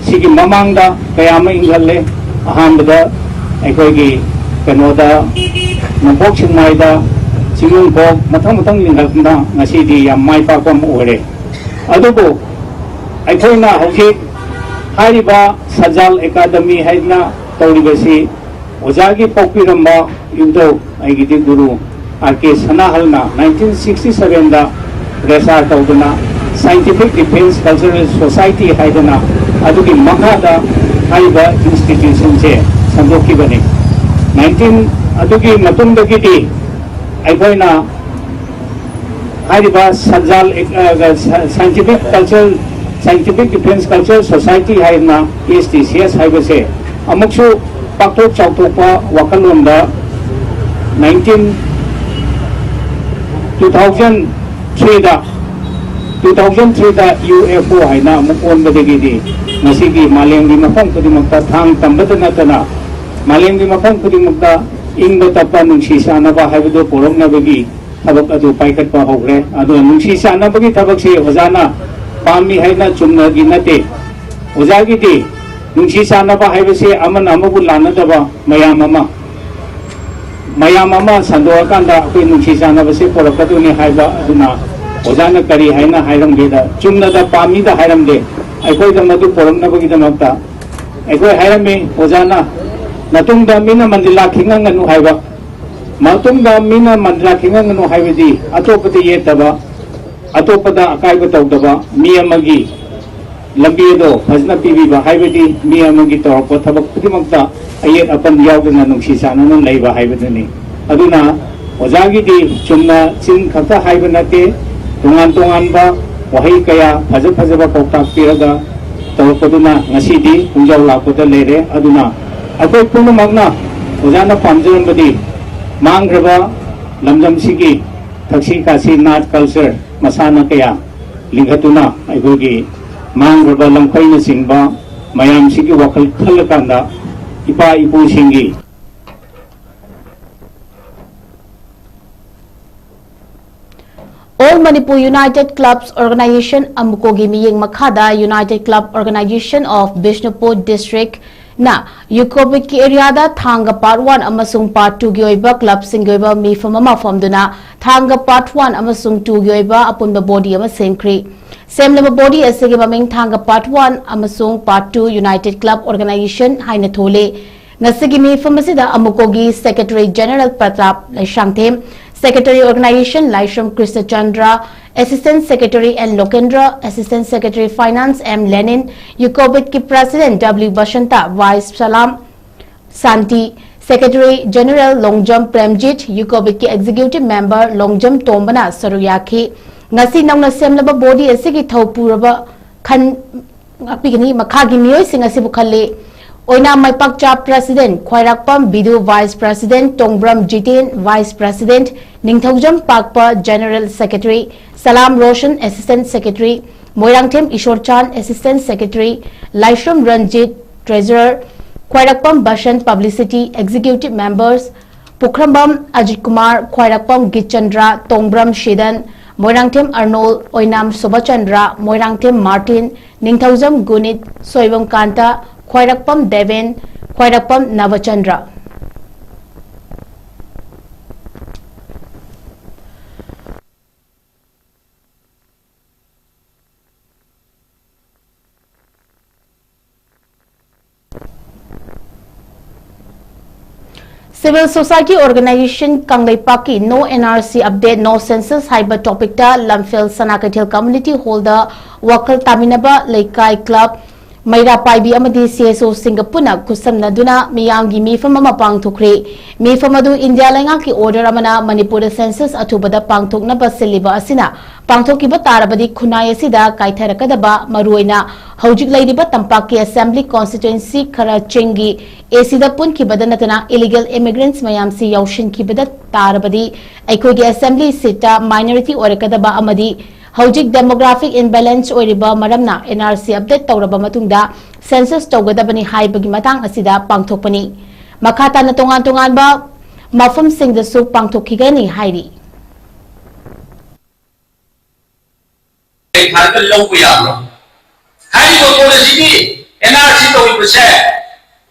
ꯁꯤꯒꯤ ꯃꯃꯥꯡꯗ ꯀꯌꯥ ꯑꯃ ꯏꯪꯍꯜꯂꯦ꯫ ꯑꯍꯥꯟꯕꯗ ꯑꯩꯈꯣꯏꯒꯤ ꯀꯩꯅꯣꯗ, ꯅꯣꯡꯄꯣꯛ ꯁꯦꯛꯃꯥꯏꯗ, ꯆꯤꯡꯅꯨꯡꯈꯣꯛ, ꯃꯊꯪ ꯃꯊꯪ ꯂꯤꯡꯈꯠꯇꯨꯅ ꯉꯁꯤꯗꯤ ꯌꯥꯝ ꯃꯥꯏ ꯄꯥꯛꯄ ꯑꯃ ꯑꯣꯏꯔꯦ꯫ ꯑꯗꯨꯕꯨ ꯑꯩꯈꯣꯏꯅ ꯍꯧꯖꯤꯛ ꯍꯥꯏꯔꯤꯕ ꯁꯖꯥꯜ ꯑꯦꯀꯥꯗꯃꯤ ꯍꯥꯏꯗꯅ ꯇꯧꯔꯤꯕꯁꯤ ꯑꯣꯖꯥꯒꯤ ꯄꯣꯛꯄꯤꯔꯝꯕ ꯏꯕꯨꯙꯧ, ꯑꯩꯒꯤꯗꯤ ꯒꯨꯔꯨ ꯑꯥꯔ ꯀꯦ ꯁꯅꯥꯍꯜꯅ ꯅꯥꯏꯟꯇꯤꯟ ꯁꯤꯛꯁꯇꯤ ꯁꯚꯦꯟꯗ ꯔꯦꯖꯤꯁꯇꯥꯔ ꯇꯧꯗꯨꯅ Scientific Defence Cultural Society ꯍꯥꯏꯗꯅ ꯑꯗꯨꯒꯤ ꯃꯈꯥꯗ ꯍꯥꯏꯔꯤꯕ ꯏꯟꯁꯇꯤꯇ꯭ꯌꯨꯁꯟꯁꯦ ꯁꯟꯗꯣꯛꯈꯤꯕꯅꯤ꯫ ꯅꯥꯏꯟꯇꯤꯟ ꯑꯗꯨꯒꯤ ꯃꯇꯨꯡꯗꯒꯤꯗꯤ ꯑꯩꯈꯣꯏꯅ ꯍꯥꯏꯔꯤꯕ ꯁꯟꯖꯥꯜ, ꯑ, ꯁ-, Scientific Cultural, Scientific Defence Cultural Society ꯍꯥꯏꯅ, S D C S ꯍꯥꯏꯕꯁꯦ ꯑꯃꯨꯛꯁꯨ ꯄꯥꯛꯊꯣꯛ ꯆꯥꯎꯊꯣꯛꯄ ꯋꯥꯈꯜꯂꯣꯟꯗ nineteen, two thousand three ꯗ, two thousand three ꯗ U F O ꯍꯥꯏꯅ ꯑꯃꯨꯛ ꯑꯣꯟꯕꯗꯒꯤꯗꯤ ꯉꯁꯤꯒꯤ ꯃꯥꯂꯦꯝꯒꯤ ꯃꯐꯝ ꯈꯨꯗꯤꯡꯃꯛꯇ ꯊꯥꯡ ꯇꯝꯕꯗ ꯅꯠꯇꯅ ꯃꯥꯂꯦꯝꯒꯤ ꯃꯐꯝ ꯈꯨꯗꯤꯡꯃꯛꯇ ꯏꯪꯕ ꯇꯞꯄ ꯅꯨꯡꯁꯤ ꯆꯥꯟꯅꯕ ꯍꯥꯏꯕꯗꯨ ꯄꯣꯔꯛꯅꯕꯒꯤ ꯊꯕꯛ ꯑꯗꯨ ꯄꯥꯏꯈꯠꯄ ꯍꯧꯈ꯭ꯔꯦ꯫ ꯑꯗꯨꯅ ꯅꯨꯡꯁꯤ ꯆꯥꯟꯅꯕꯒꯤ ꯊꯕꯛꯁꯤ ꯑꯣꯖꯥꯅ ꯄꯥꯝꯃꯤ ꯍꯥꯏꯅ ꯆꯨꯝꯅꯒꯤ ꯅꯠꯇꯦ꯫ ꯑꯣꯖꯥꯒꯤꯗꯤ ꯅꯨꯡꯁꯤ ꯆꯥꯟꯅꯕ ꯍꯥꯏꯕꯁꯤ ꯑꯃꯅ ꯑꯃꯕꯨ ꯂꯥꯟꯅꯗꯕ ꯃꯌꯥꯝ ꯑꯃ, ꯃꯌꯥꯝ ꯑꯃ ꯁꯟꯗꯣꯛꯑꯀꯥꯟꯗ ꯑꯩꯈꯣꯏ ꯅꯨꯡꯁꯤ ꯆꯥꯟꯅꯕꯁꯦ ꯄꯨꯔꯛꯀꯗꯣꯏꯅꯤ ꯍꯥꯏꯕ ꯑꯗꯨꯅ ꯑꯣꯖꯥꯅ ꯀꯔꯤ ꯍꯥꯏꯅ ꯍꯥꯏꯔꯝꯒꯦꯗ, ꯆꯨꯝꯅꯗ ꯄꯥꯝꯃꯤꯗ ꯍꯥꯏꯔꯝꯗꯦ꯫ ꯑꯩꯈꯣꯏꯗ ꯃꯗꯨ ꯄꯨꯔꯛꯅꯕꯒꯤꯗꯃꯛꯇ ꯑꯩꯈꯣꯏ ꯍꯥꯏꯔꯝꯃꯤ꯫ ꯑꯣꯖꯥꯅ ꯃꯇꯨꯡꯗ ꯃꯤꯅ ꯃꯟꯗꯤꯂꯥ ꯈꯤꯡꯉꯝꯒꯅꯨ ꯍꯥꯏꯕ, ꯃꯇꯨꯡꯗ ꯃꯤꯅ ꯃꯟꯗꯤꯂꯥ ꯈꯤꯡꯉꯝꯒꯅꯨ ꯍꯥꯏꯕꯗꯤ ꯑꯇꯣꯞꯄꯗ ꯌꯦꯠꯇꯕ, ꯑꯇꯣꯞꯄꯗ ꯑꯀꯥꯏꯕ ꯇꯧꯗꯕ, ꯃꯤ ꯑꯃꯒꯤ ꯂꯝꯕꯤ ꯑꯗꯣ ꯐꯖꯅ ꯄꯤꯕꯤꯕ, ꯍꯥꯏꯕꯗꯤ ꯃꯤ ꯑꯃꯒꯤ ꯇꯧꯔꯛꯄ ꯊꯕꯛ ꯈꯨꯗꯤꯡꯃꯛꯇ ꯑꯌꯦꯠ ꯑꯄꯟ ꯌꯥꯎꯗꯅ ꯅꯨꯡꯁꯤ ꯆꯥꯟꯅꯅ ꯂꯩꯕ ꯍꯥꯏꯕꯗꯨꯅꯤ꯫ ꯑꯗꯨꯅ ꯑꯣꯖꯥꯒꯤꯗꯤ ꯆꯨꯝꯅ ꯆꯤꯟ ꯈꯛꯇ ꯍꯥꯏꯕ ꯅꯠꯇꯦ, ꯇꯣꯉꯥꯟ ꯇꯣꯉꯥꯟꯕ ꯋꯥꯍꯩ ꯀꯌꯥ ꯐꯖ ꯐꯖꯕ ꯄꯥꯎꯇꯥꯛ ꯄꯤꯔꯒ ꯇꯧꯔꯛꯄꯗꯨꯅ ꯉꯁꯤꯗꯤ ꯄꯨꯡꯖꯥꯎ ꯂꯥꯛꯄꯗ ꯂꯩꯔꯦ꯫ ꯑꯗꯨꯅ ꯑꯩꯈꯣꯏ ꯄꯨꯝꯅꯃꯛꯅ ꯑꯣꯖꯥꯅ ꯄꯥꯝꯖꯔꯝꯕꯗꯤ ꯃꯥꯡꯈ꯭ꯔꯕ ꯂꯝꯗꯝꯁꯤꯒꯤ ꯊꯛꯁꯤ ꯈꯥꯁꯤ, ꯅꯥꯠ, ꯀꯜꯆꯔ, ꯃꯁꯥꯟꯅ ꯀꯌꯥ ꯂꯤꯡꯈꯠꯇꯨꯅ ꯑꯩꯈꯣꯏꯒꯤ ꯃꯥꯡꯈ꯭ꯔꯕ ꯂꯝꯈꯩꯅꯆꯤꯡꯕ ꯃꯌꯥꯝꯁꯤꯒꯤ ꯋꯥꯈꯜ ꯈꯜꯂꯀꯥꯟꯗ ꯏꯄꯥ ꯏꯄꯨꯁꯤꯡꯒꯤ All Manipur United Clubs Organization, ꯑꯃꯨꯀꯣꯒꯤ ꯃꯤꯠꯌꯦꯡ ꯃꯈꯥꯗ United Club Organization of Bishnupur District ꯅ ꯌꯨꯀꯣꯕꯤꯠꯀꯤ ꯑꯦꯔꯤꯌꯥꯗ ꯊꯥꯡꯒ Part One ꯑꯃꯁꯨꯡ Part Two ꯒꯤ ꯑꯣꯏꯕ ꯀ꯭ꯂꯕꯁꯤꯡꯒꯤ ꯑꯣꯏꯕ ꯃꯤꯐꯝ ꯑꯃ ꯐꯝꯗꯨꯅ ꯊꯥꯡꯒ Part One ꯑꯃꯁꯨꯡ Two ꯒꯤ ꯑꯣꯏꯕ ꯑꯄꯨꯟꯕ ꯕꯣꯗꯤ ꯑꯃ ꯁꯦꯝꯈ꯭ꯔꯤ꯫ ꯁꯦꯝꯂꯕ ꯕꯣꯗꯤ ꯑꯁꯤꯒꯤ ꯃꯃꯤꯡ ꯊꯥꯡꯒ Part One ꯑꯃꯁꯨꯡ Part Two United Club Organization ꯍꯥꯏꯅ ꯊꯣꯜꯂꯤ꯫ ꯉꯁꯤꯒꯤ ꯃꯤꯐꯝ ꯑꯁꯤꯗ ꯑꯃꯨꯀꯣꯒꯤ Secretary General Pratap Leishangthem, Secretary Organization ꯂꯥꯏꯁ꯭ꯔꯝ ꯀ꯭ꯔꯤꯁꯅꯆꯟꯗ꯭ꯔ, Assistant Secretary N ꯂꯣꯀꯦꯟꯗ꯭ꯔ, Assistant Secretary Finance M ꯂꯦꯅꯤꯟ, ꯌꯨꯀꯣꯕꯤꯠꯀꯤ President W Basanta, Vice ꯁꯂꯥꯝ ꯁꯥꯟꯇꯤ, Secretary General Longjam Premjit, ꯌꯨꯀꯣꯕꯤꯠꯀꯤ Executive Member Longjam ꯇꯣꯝꯕꯅ ꯁꯔꯨꯛ ꯌꯥꯈꯤ꯫ ꯉꯁꯤ ꯅꯧꯅ ꯁꯦꯝꯂꯕ ꯕꯣꯗꯤ ꯑꯁꯤꯒꯤ ꯊꯧ ꯄꯨꯔꯕ ꯈꯟ ꯉꯥꯛꯄꯤꯒꯅꯤ꯫ ꯃꯈꯥꯒꯤ ꯃꯤꯑꯣꯏꯁꯤꯡ ꯑꯁꯤꯕꯨ ꯈꯜꯂꯤ꯫ ꯑꯣꯏꯅꯥꯝ ꯃꯥꯏꯄꯥꯛꯆꯥ President, ꯈ꯭ꯋꯥꯏꯔꯥꯛꯄꯝ ꯕꯤꯗꯨ Vice President, ꯇꯣꯡꯕ꯭ꯔꯝ ꯖꯤꯇꯦꯟ Vice President, ꯅꯤꯡꯊꯧꯖꯝ ꯄꯥꯛꯄ General Secretary, ꯁꯂꯥꯝ Roshan Assistant Secretary, Moirangthem ꯏꯁꯣꯔꯆꯥꯟ Assistant Secretary, ꯂꯥꯏꯁ꯭ꯔꯝ ꯔꯟꯖꯤꯠ Treasurer, ꯈ꯭ꯋꯥꯏꯔꯥꯛꯄꯝ ꯕꯁꯟ Publicity Executive Members, ꯄꯨꯈ꯭ꯔꯝꯕꯝ ꯑꯖꯤꯠ ꯀꯨꯃꯥꯔ, ꯈ꯭ꯋꯥꯏꯔꯥꯛꯄꯝ ꯒꯤꯠꯆꯟꯗ꯭ꯔ, ꯇꯣꯡꯕ꯭ꯔꯝ ꯁꯤꯗꯟ, ꯃꯣꯏꯔꯥꯡꯊꯦꯝ ꯑꯔꯅꯣꯜ, ꯑꯣꯏꯅꯥꯝ ꯁꯣꯚꯥꯆꯟꯗ꯭ꯔ, ꯃꯣꯏꯔꯥꯡꯊꯦꯝ ꯃꯥꯔꯇꯤꯟ, ꯅꯤꯡꯊꯧꯖꯝ ꯒꯨꯅꯤꯠ, ꯁꯣꯏꯕꯝ ꯀꯥꯟꯇ, ꯈ꯭ꯋꯥꯏꯔꯥꯛꯄꯝ ꯗꯦꯕꯦꯟ, ꯈ꯭ꯋꯥꯏꯔꯥꯛꯄꯝ ꯅꯕꯆꯟꯗ꯭ꯔ꯫ Civil Society Organization ꯀꯪꯂꯩꯄꯥꯛꯀꯤ No N R C Update, No Census ꯍꯥꯏꯕ topic ꯇ ꯂꯝꯐꯦꯜ ꯁꯅꯥ ꯀꯩꯊꯦꯜ Community Hall ꯗ ꯋꯥꯈꯜ ꯇꯥꯃꯤꯟꯅꯕ ꯂꯩꯀꯥꯏ club, ꯃꯩꯔꯥ ꯄꯥꯏꯕꯤ ꯑꯃꯗꯤ C S O ꯁꯤꯡꯒ ꯄꯨꯟꯅ ꯈꯨꯠꯁꯝꯅꯗꯨꯅ ꯃꯤꯌꯥꯝꯒꯤ ꯃꯤꯐꯝ ꯑꯃ ꯄꯥꯡꯊꯣꯛꯈ꯭ꯔꯦ꯫ ꯃꯤꯐꯝ ꯑꯗꯨ ꯏꯟꯗꯤꯌꯥ ꯂꯩꯉꯥꯛꯀꯤ order ꯑꯃꯅ ꯃꯅꯤꯄꯨꯔꯗ census ꯑꯊꯨꯕꯗ ꯄꯥꯡꯊꯣꯛꯅꯕ ꯁꯤꯜꯂꯤꯕ ꯑꯁꯤꯅ ꯄꯥꯡꯊꯣꯛꯈꯤꯕ ꯇꯥꯔꯕꯗꯤ ꯈꯨꯟꯅꯥꯏ ꯑꯁꯤꯗ ꯀꯥꯏꯊꯔꯛꯀꯗꯕ, ꯃꯔꯨꯑꯣꯏꯅ ꯍꯧꯖꯤꯛ ꯂꯩꯔꯤꯕ ꯇꯝꯄꯥꯛꯀꯤ assembly constituency ꯈꯔ ꯆꯤꯡꯒꯤ A C ꯗ ꯄꯨꯟꯈꯤꯕꯗ ꯅꯠꯇꯅ illegal immigrants ꯃꯌꯥꯝꯁꯤ ꯌꯥꯎꯁꯤꯟꯈꯤꯕꯗ ꯇꯥꯔꯕꯗꯤ ꯑꯩꯈꯣꯏꯒꯤ assembly seat ꯇ minority ꯑꯣꯏꯔꯛꯀꯗꯕ ꯑꯃꯗꯤ ꯍꯧꯖꯤꯛ demographic imbalance ꯑꯣꯏꯔꯤꯕ ꯃꯔꯝꯅ N R C update ꯇꯧꯔꯕ ꯃꯇꯨꯡꯗ census ꯇꯧꯒꯗꯕꯅꯤ ꯍꯥꯏꯕꯒꯤ ꯃꯇꯥꯡ ꯑꯁꯤꯗ ꯄꯥꯡꯊꯣꯛꯄꯅꯤ꯫ ꯃꯈꯥ ꯇꯥꯅ ꯇꯣꯉꯥꯟ ꯇꯣꯉꯥꯟꯕ ꯃꯐꯝꯁꯤꯡꯗꯁꯨ ꯄꯥꯡꯊꯣꯛꯈꯤꯒꯅꯤ ꯍꯥꯏꯔꯤ꯫ ꯊꯥꯔꯒ ꯂꯧꯕ ꯌꯥꯕ꯭ꯔꯣ? ꯍꯥꯏꯔꯤꯕ ꯄꯣꯠ ꯑꯁꯤꯒꯤ and R C ꯇꯧꯔꯤꯕꯁꯦ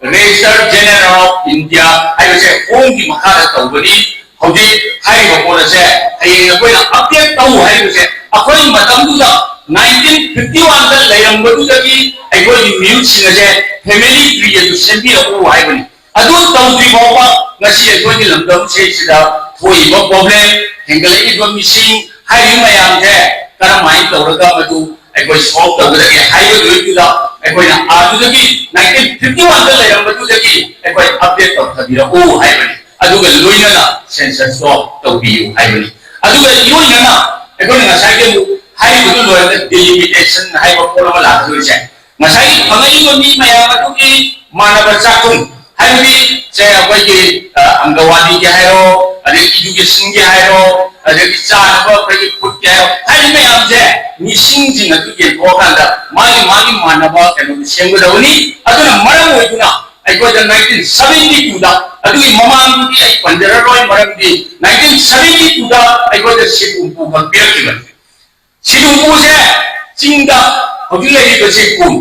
Registrar General of India ꯍꯥꯏꯕꯁꯦ ꯍꯣꯝꯒꯤ ꯃꯈꯥꯗ ꯇꯧꯕꯅꯤ꯫ ꯍꯧꯖꯤꯛ ꯍꯥꯏꯔꯤꯕ ꯄꯣꯠ ꯑꯁꯦ ꯍꯌꯦꯡ ꯑꯩꯈꯣꯏꯅ ꯑꯞꯗꯦꯠ ꯇꯧ ꯍꯥꯏꯔꯤꯕꯁꯦ ꯑꯩꯈꯣꯏ ꯃꯇꯝꯗꯨꯗ ꯅꯥꯏꯟꯇꯤꯟ ꯐꯤꯐꯇꯤ ꯋꯥꯟꯗ ꯂꯩꯔꯝꯕꯗꯨꯗꯒꯤ ꯑꯩꯈꯣꯏꯒꯤ ꯃꯤꯍꯨꯠꯁꯤꯡ ꯑꯁꯦ ꯐꯦꯃꯤꯂꯤ ꯇ꯭ꯔꯤ ꯑꯗꯨ ꯁꯦꯝꯕꯤꯔꯛꯎ ꯍꯥꯏꯕꯅꯤ꯫ ꯑꯗꯨ ꯇꯧꯗ꯭ꯔꯤ ꯐꯥꯎꯕ ꯉꯁꯤ ꯑꯩꯈꯣꯏꯒꯤ ꯂꯝꯗꯝꯁꯤꯗꯩꯁꯤꯗ ꯊꯣꯛꯏꯕ ꯄ꯭ꯔꯣꯕ꯭ꯂꯦꯝ, ꯍꯦꯟꯒꯠꯂꯛꯏꯕ ꯃꯤꯁꯤꯡ ꯍꯥꯏꯔꯤꯕ ꯃꯌꯥꯝꯁꯦ ꯀꯔꯝꯍꯥꯏꯅ ꯇꯧꯔꯒ ꯃꯗꯨ ꯑꯩꯈꯣꯏ ꯁꯣꯜꯕ ꯇꯧꯒꯗꯒꯦ ꯍꯥꯏꯕꯗꯨꯗ ꯑꯩꯈꯣꯏꯅ ꯑꯗꯨꯗꯒꯤ ꯅꯥꯏꯟꯇꯤꯟ ꯐꯤꯐꯇꯤ ꯋꯥꯟꯗ ꯂꯩꯔꯝꯕꯗꯨꯗꯒꯤ ꯑꯩꯈꯣꯏ ꯑꯞꯗꯦꯠ ꯇꯧꯊꯕꯤꯔꯛꯎ ꯍꯥꯏꯕꯅꯤ꯫ ꯑꯗꯨꯒ ꯂꯣꯏꯅꯅ ꯁꯦꯟꯁꯁꯇꯣ ꯇꯧꯕꯤꯌꯨ ꯍꯥꯏꯕꯅꯤ꯫ ꯑꯗꯨꯒ ꯂꯣꯏꯅꯅ ꯑꯩꯈꯣꯏꯅ ꯉꯁꯥꯏꯒꯤ ꯑꯃꯨꯛ ꯍꯥꯏꯔꯤꯕꯗꯨ ꯂꯣꯏꯔꯒ ꯗꯤꯂꯤꯃꯤꯇꯦꯁꯟ ꯍꯥꯏꯕ ꯄꯣꯠ ꯑꯃ ꯂꯥꯛꯀꯗꯣꯏꯁꯦ꯫ ꯉꯁꯥꯏꯒꯤ ꯐꯪꯉꯛꯏꯕ ꯃꯤ ꯃꯌꯥꯝ ꯑꯗꯨꯒꯤ ꯃꯥꯟꯅꯕ ꯆꯥꯛꯈꯨꯝ, ꯍꯥꯏꯕꯗꯤ ꯁꯦ ꯑꯩꯈꯣꯏꯒꯤ, ꯑ, ꯑꯪꯒꯋꯥꯗꯤꯒꯤ ꯍꯥꯏꯔꯣ, ꯑꯗꯩ ꯏꯗꯨꯀꯦꯁꯟꯒꯤ ꯍꯥꯏꯔꯣ, ꯑꯗꯒꯤ ꯆꯥꯅꯕ ꯑꯩꯈꯣꯏꯒꯤ ꯐꯨꯗꯀꯤ ꯍꯥꯏꯔꯣ, ꯍꯥꯏꯔꯤꯕ ꯃꯌꯥꯝꯁꯦ ꯃꯤꯁꯤꯡꯁꯤꯡ ꯑꯗꯨ ꯌꯦꯟꯊꯣꯛꯑꯀꯥꯟꯗ ꯃꯥꯒꯤ ꯃꯥꯒꯤ ꯃꯥꯟꯅꯕ ꯀꯩꯅꯣꯗꯨ ꯁꯦꯝꯒꯗꯕꯅꯤ꯫ ꯑꯗꯨꯅ ꯃꯔꯝ ꯑꯣꯏꯗꯨꯅ ꯑꯩꯈꯣꯏꯗ ꯅꯥꯏꯟꯇꯤꯟ ꯁꯚꯦꯟꯇꯤ ꯇꯨꯗ, ꯑꯗꯨꯒꯤ ꯃꯃꯥꯡꯗꯨꯗꯤ ꯑꯩ ꯄꯟꯖꯔꯔꯣꯏ, ꯃꯔꯝꯗꯤ ꯅꯥꯏꯟꯇꯤꯟ ꯁꯚꯦꯟꯇꯤ ꯇꯨꯗ ꯑꯩꯈꯣꯏꯗ ꯁꯤꯠ ꯍꯨꯝꯐꯨ ꯈꯛ ꯄꯤꯔꯛꯈꯤꯕꯅꯤ꯫ ꯁꯤꯠ ꯍꯨꯝꯐꯨꯁꯦ ꯆꯤꯡꯗ ꯍꯧꯖꯤꯛ ꯂꯩꯔꯤꯕ ꯁꯤꯠ ꯀꯨꯟ,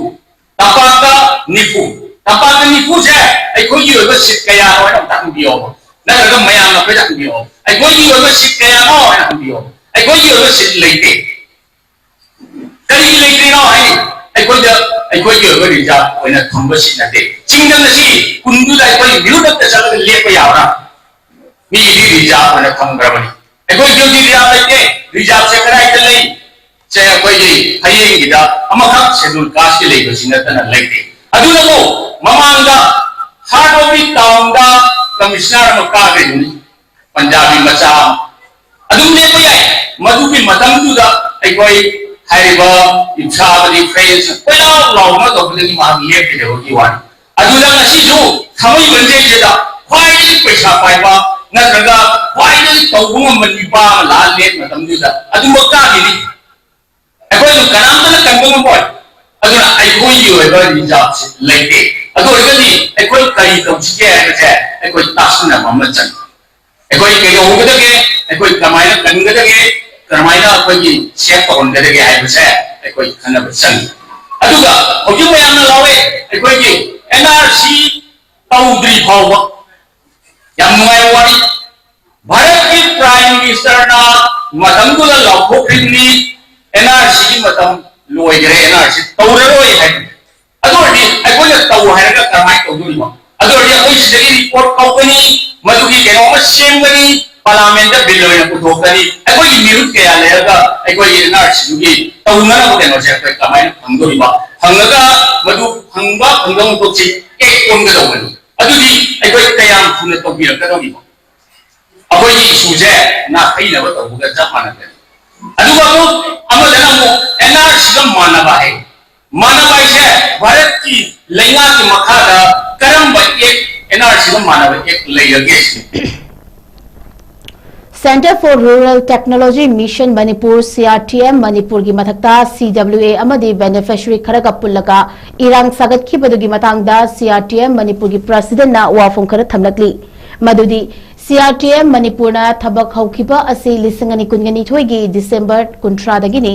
ꯇꯝꯄꯥꯛꯇ ꯅꯤꯐꯨ, ꯇꯝꯄꯥꯛꯇ ꯅꯤꯐꯨꯁꯦ ꯑꯩꯈꯣꯏꯒꯤ ꯑꯣꯏꯕ ꯁꯤꯠ ꯀꯌꯥꯅꯣ ꯍꯥꯏꯅ ꯑꯝꯇ ꯍꯪꯕꯤꯌꯣ, ꯅꯠꯇ꯭ꯔꯒ ꯃꯌꯥꯝꯅ ꯑꯩꯈꯣꯏꯗ ꯍꯪꯕꯤꯌꯣ, ꯑꯩꯈꯣꯏꯒꯤ ꯑꯣꯏꯕ ꯁꯤꯠ ꯀꯌꯥꯅꯣ ꯍꯥꯏꯅ ꯍꯪꯕꯤꯌꯣ꯫ ꯑꯩꯈꯣꯏꯒꯤ ꯑꯣꯏꯕ ꯁꯤꯠ ꯂꯩꯇꯦ꯫ ꯀꯔꯤꯒꯤ ꯂꯩꯇ꯭ꯔꯤꯅꯣ ꯍꯥꯏ, ꯑꯩꯈꯣꯏꯗ, ꯑꯩꯈꯣꯏꯒꯤ ꯑꯣꯏꯕ ꯔꯤꯖꯥꯕ ꯑꯣꯏꯅ ꯊꯝꯕ ꯁꯤꯠ ꯅꯠꯇꯦ꯫ ꯆꯤꯡꯗ ꯉꯁꯤ ꯀꯨꯟꯗꯨꯗ ꯑꯩꯈꯣꯏ ꯃꯤꯍꯨꯠ ꯑꯝꯇ ꯆꯠꯂꯒ ꯂꯦꯞꯄ ꯌꯥꯕ꯭ꯔꯥ? ꯃꯤꯒꯤꯗꯤ ꯔꯤꯖꯥꯕ ꯑꯣꯏꯅ ꯊꯝꯈ꯭ꯔꯕꯅꯤ꯫ ꯑꯩꯈꯣꯏꯒꯤ ꯍꯧꯖꯤꯛ ꯔꯤꯖꯥꯕ ꯂꯩꯇꯦ꯫ ꯔꯤꯖꯥꯕꯁꯦ ꯀꯗꯥꯏꯗ ꯂꯩ? ꯁꯦ ꯑꯩꯈꯣꯏꯒꯤ ꯐꯌꯦꯡꯒꯤꯗ ꯑꯃꯈꯛ ꯁꯦꯗꯨꯜ ꯀꯥꯁꯀꯤ ꯂꯩꯕꯁꯤ ꯅꯠꯇꯅ ꯂꯩꯇꯦ꯫ ꯑꯗꯨꯅꯕꯨ ꯃꯃꯥꯡꯗ ꯍꯥꯔꯠ ꯑꯣꯐ ꯗꯤ ꯇꯥꯎꯟꯗ ꯀꯃꯤꯁꯅꯔ ꯑꯃ ꯀꯥꯈ꯭ꯔꯤꯕꯅꯤ, ꯄꯟꯖꯥꯕꯤ ꯃꯆꯥ ꯑꯃ꯫ ꯑꯗꯨꯝ ꯂꯦꯞꯄ ꯌꯥꯏ꯫ ꯃꯗꯨꯒꯤ ꯃꯇꯝꯗꯨꯗ ꯑꯩꯈꯣꯏ ꯍꯥꯏꯔꯤꯕ ꯏꯝꯐꯥꯜꯒꯤ ꯐ꯭ꯔꯦꯟꯁ ꯀꯣꯏꯂꯥꯎ ꯂꯥꯎꯅ ꯇꯧꯕꯗꯒꯤ ꯃꯍꯥꯛ ꯂꯦꯞꯈꯤꯗꯕꯒꯤ ꯋꯥꯅꯤ꯫ ꯑꯗꯨꯗ ꯉꯁꯤꯁꯨ ꯊꯥꯡꯃꯩꯕꯟꯁꯤꯗꯩꯗ ꯈ꯭ꯋꯥꯏꯗꯒꯤ ꯄꯩꯁꯥ ꯄꯥꯏꯕ ꯅꯠꯇ꯭ꯔꯒ ꯈ꯭ꯋꯥꯏꯗꯒꯤ ꯇꯧꯕ ꯉꯝꯕ ꯅꯤꯄꯥ ꯑꯃ ꯂꯥꯛꯑ ꯂꯦꯞ ꯃꯇꯝꯗꯨꯗ ꯑꯗꯨꯃꯛ ꯀꯥꯈꯤꯅꯤ꯫ ꯑꯩꯈꯣꯏꯅ ꯀꯅꯥꯝꯇꯅ ꯀꯟꯕ ꯉꯝꯃꯣꯏ꯫ ꯑꯗꯨꯅ ꯑꯩꯈꯣꯏꯒꯤ ꯑꯣꯏꯕ ꯔꯤꯖꯥꯕꯁꯤ ꯂꯩꯇꯦ꯫ ꯑꯗꯨ ꯑꯣꯏꯔꯒꯗꯤ ꯑꯩꯈꯣꯏ ꯀꯔꯤ ꯇꯧꯁꯤꯒꯦ ꯍꯥꯏꯕꯁꯦ ꯑꯩꯈꯣꯏ ꯇꯥꯁꯤꯟꯅꯕ ꯑꯃ ꯆꯪꯉꯤ꯫ ꯑꯩꯈꯣꯏ ꯀꯩꯗꯧꯒꯗꯒꯦ? ꯑꯩꯈꯣꯏ ꯀꯃꯥꯏꯅ ꯀꯟꯒꯗꯒꯦ? ꯀꯔꯝꯍꯥꯏꯅ ꯑꯩꯈꯣꯏꯒꯤ ꯁꯦꯞ ꯇꯧꯍꯟꯒꯗꯒꯦ ꯍꯥꯏꯕꯁꯦ ꯑꯩꯈꯣꯏ ꯈꯟꯅꯕ ꯆꯪꯉꯤ꯫ ꯑꯗꯨꯒ ꯍꯧꯖꯤꯛ ꯃꯌꯥꯝꯅ ꯂꯥꯎꯔꯦ, ꯑꯩꯈꯣꯏꯒꯤ ꯑꯦꯟ ꯑꯥꯔ ꯁꯤ ꯇꯧꯗ꯭ꯔꯤ ꯐꯥꯎꯕ, ꯌꯥꯝ ꯅꯨꯡꯉꯥꯏꯕ ꯋꯥꯔꯤ꯫ ꯚꯥꯔꯠꯀꯤ ꯄ꯭ꯔꯥꯏꯝ ꯃꯤꯅꯤꯁꯇꯔꯅ ꯃꯇꯝꯗꯨꯗ ꯂꯥꯎꯊꯣꯛꯈ꯭ꯔꯤꯕꯅꯤ, "ꯑꯦꯟ ꯑꯥꯔ ꯁꯤꯒꯤ ꯃꯇꯝ ꯂꯣꯏꯈ꯭ꯔꯦ, ꯑꯦꯟ ꯑꯥꯔ ꯁꯤ ꯇꯧꯔꯔꯣꯏ" ꯍꯥꯏꯕꯅꯤ꯫ ꯑꯗꯨ ꯑꯣꯏꯔꯗꯤ ꯑꯩꯈꯣꯏꯅ ꯇꯧ ꯍꯥꯏꯔꯒ ꯀꯔꯝꯍꯥꯏꯅ ꯇꯧꯗꯣꯔꯤꯅꯣ? ꯑꯗꯨ ꯑꯣꯏꯔꯗꯤ ꯑꯩꯈꯣꯏ ꯁꯤꯗꯒꯤ ꯔꯤꯄꯣꯔꯠ ꯀꯧꯒꯅꯤ, ꯃꯗꯨꯒꯤ ꯀꯩꯅꯣꯝꯃ ꯁꯦꯝꯒꯅꯤ, ꯄꯥꯔꯂꯥꯃꯦꯟꯗ ꯕꯤꯜ ꯑꯣꯏꯅ ꯄꯨꯊꯣꯛꯀꯅꯤ꯫ ꯑꯩꯈꯣꯏꯒꯤ ꯃꯤꯍꯨꯠ ꯀꯌꯥ ꯂꯩꯔꯒ ꯑꯩꯈꯣꯏꯒꯤ ꯑꯦꯟ ꯑꯥꯔ ꯁꯤꯗꯨꯒꯤ ꯇꯧꯅꯅꯕ ꯀꯩꯅꯣꯁꯦ ꯑꯩꯈꯣꯏ ꯀꯃꯥꯏꯅ ꯐꯪꯗꯣꯔꯤꯕ? ꯐꯪꯉꯒ ꯃꯗꯨ ꯐꯪꯕ ꯐꯪꯗꯕ ꯊꯣꯛꯁꯤ ꯑꯦꯛ ꯑꯣꯟꯒꯗꯧꯕꯅꯤ꯫ ꯑꯗꯨꯗꯤ ꯑꯩꯈꯣꯏ ꯀꯌꯥꯝ ꯊꯨꯅ ꯇꯧꯕꯤꯔꯛꯀꯗꯧꯔꯤꯕ? ꯑꯩꯈꯣꯏꯒꯤ ꯏꯁꯨꯁꯦ ꯅꯥꯈꯩꯅꯕ ꯇꯧꯕꯒ ꯆꯞ ꯃꯥꯟꯅꯒꯅꯤ꯫ ꯑꯗꯨꯒ ꯑꯃꯨꯛ ꯑꯃꯗꯅ ꯑꯃꯨꯛ ꯑꯦꯟ ꯑꯥꯔ ꯁꯤꯒ ꯃꯥꯟꯅꯕ ꯍꯥꯏ꯫ ꯃꯥꯟꯅꯕ ꯍꯥꯏꯁꯦ ꯚꯥꯔꯠꯀꯤ ꯂꯩꯉꯥꯛꯀꯤ ꯃꯈꯥꯗ ꯀꯔꯝꯕ ꯑꯦꯛ, ꯑꯦꯟ ꯑꯥꯔ ꯁꯤꯒ ꯃꯥꯟꯅꯕ ꯑꯦꯛ ꯂꯩꯔꯒꯦ ꯁꯤꯅꯤ꯫ Centre for Rural Technology Mission Manipur, C R T M, ꯃꯅꯤꯄꯨꯔꯒꯤ ꯃꯊꯛꯇ C W A ꯑꯃꯗꯤ beneficiary ꯈꯔꯒ ꯄꯨꯜꯂꯒ ꯏꯔꯥꯡ ꯁꯥꯒꯠꯈꯤꯕꯗꯨꯒꯤ ꯃꯇꯥꯡꯗ C R T M ꯃꯅꯤꯄꯨꯔꯒꯤ presidentꯅ ꯋꯥꯐꯝ ꯈꯔ ꯊꯝꯂꯛꯂꯤ꯫ ꯃꯗꯨꯗꯤ C R T M ꯃꯅꯤꯄꯨꯔꯅ ꯊꯕꯛ ꯍꯧꯈꯤꯕ ꯑꯁꯤ ꯂꯤꯁꯤꯡ ꯑꯅꯤ ꯀꯨꯟꯒ ꯅꯤꯊꯣꯏꯒꯤ December ꯀꯨꯟꯊ꯭ꯔꯥꯗꯒꯤꯅꯤ꯫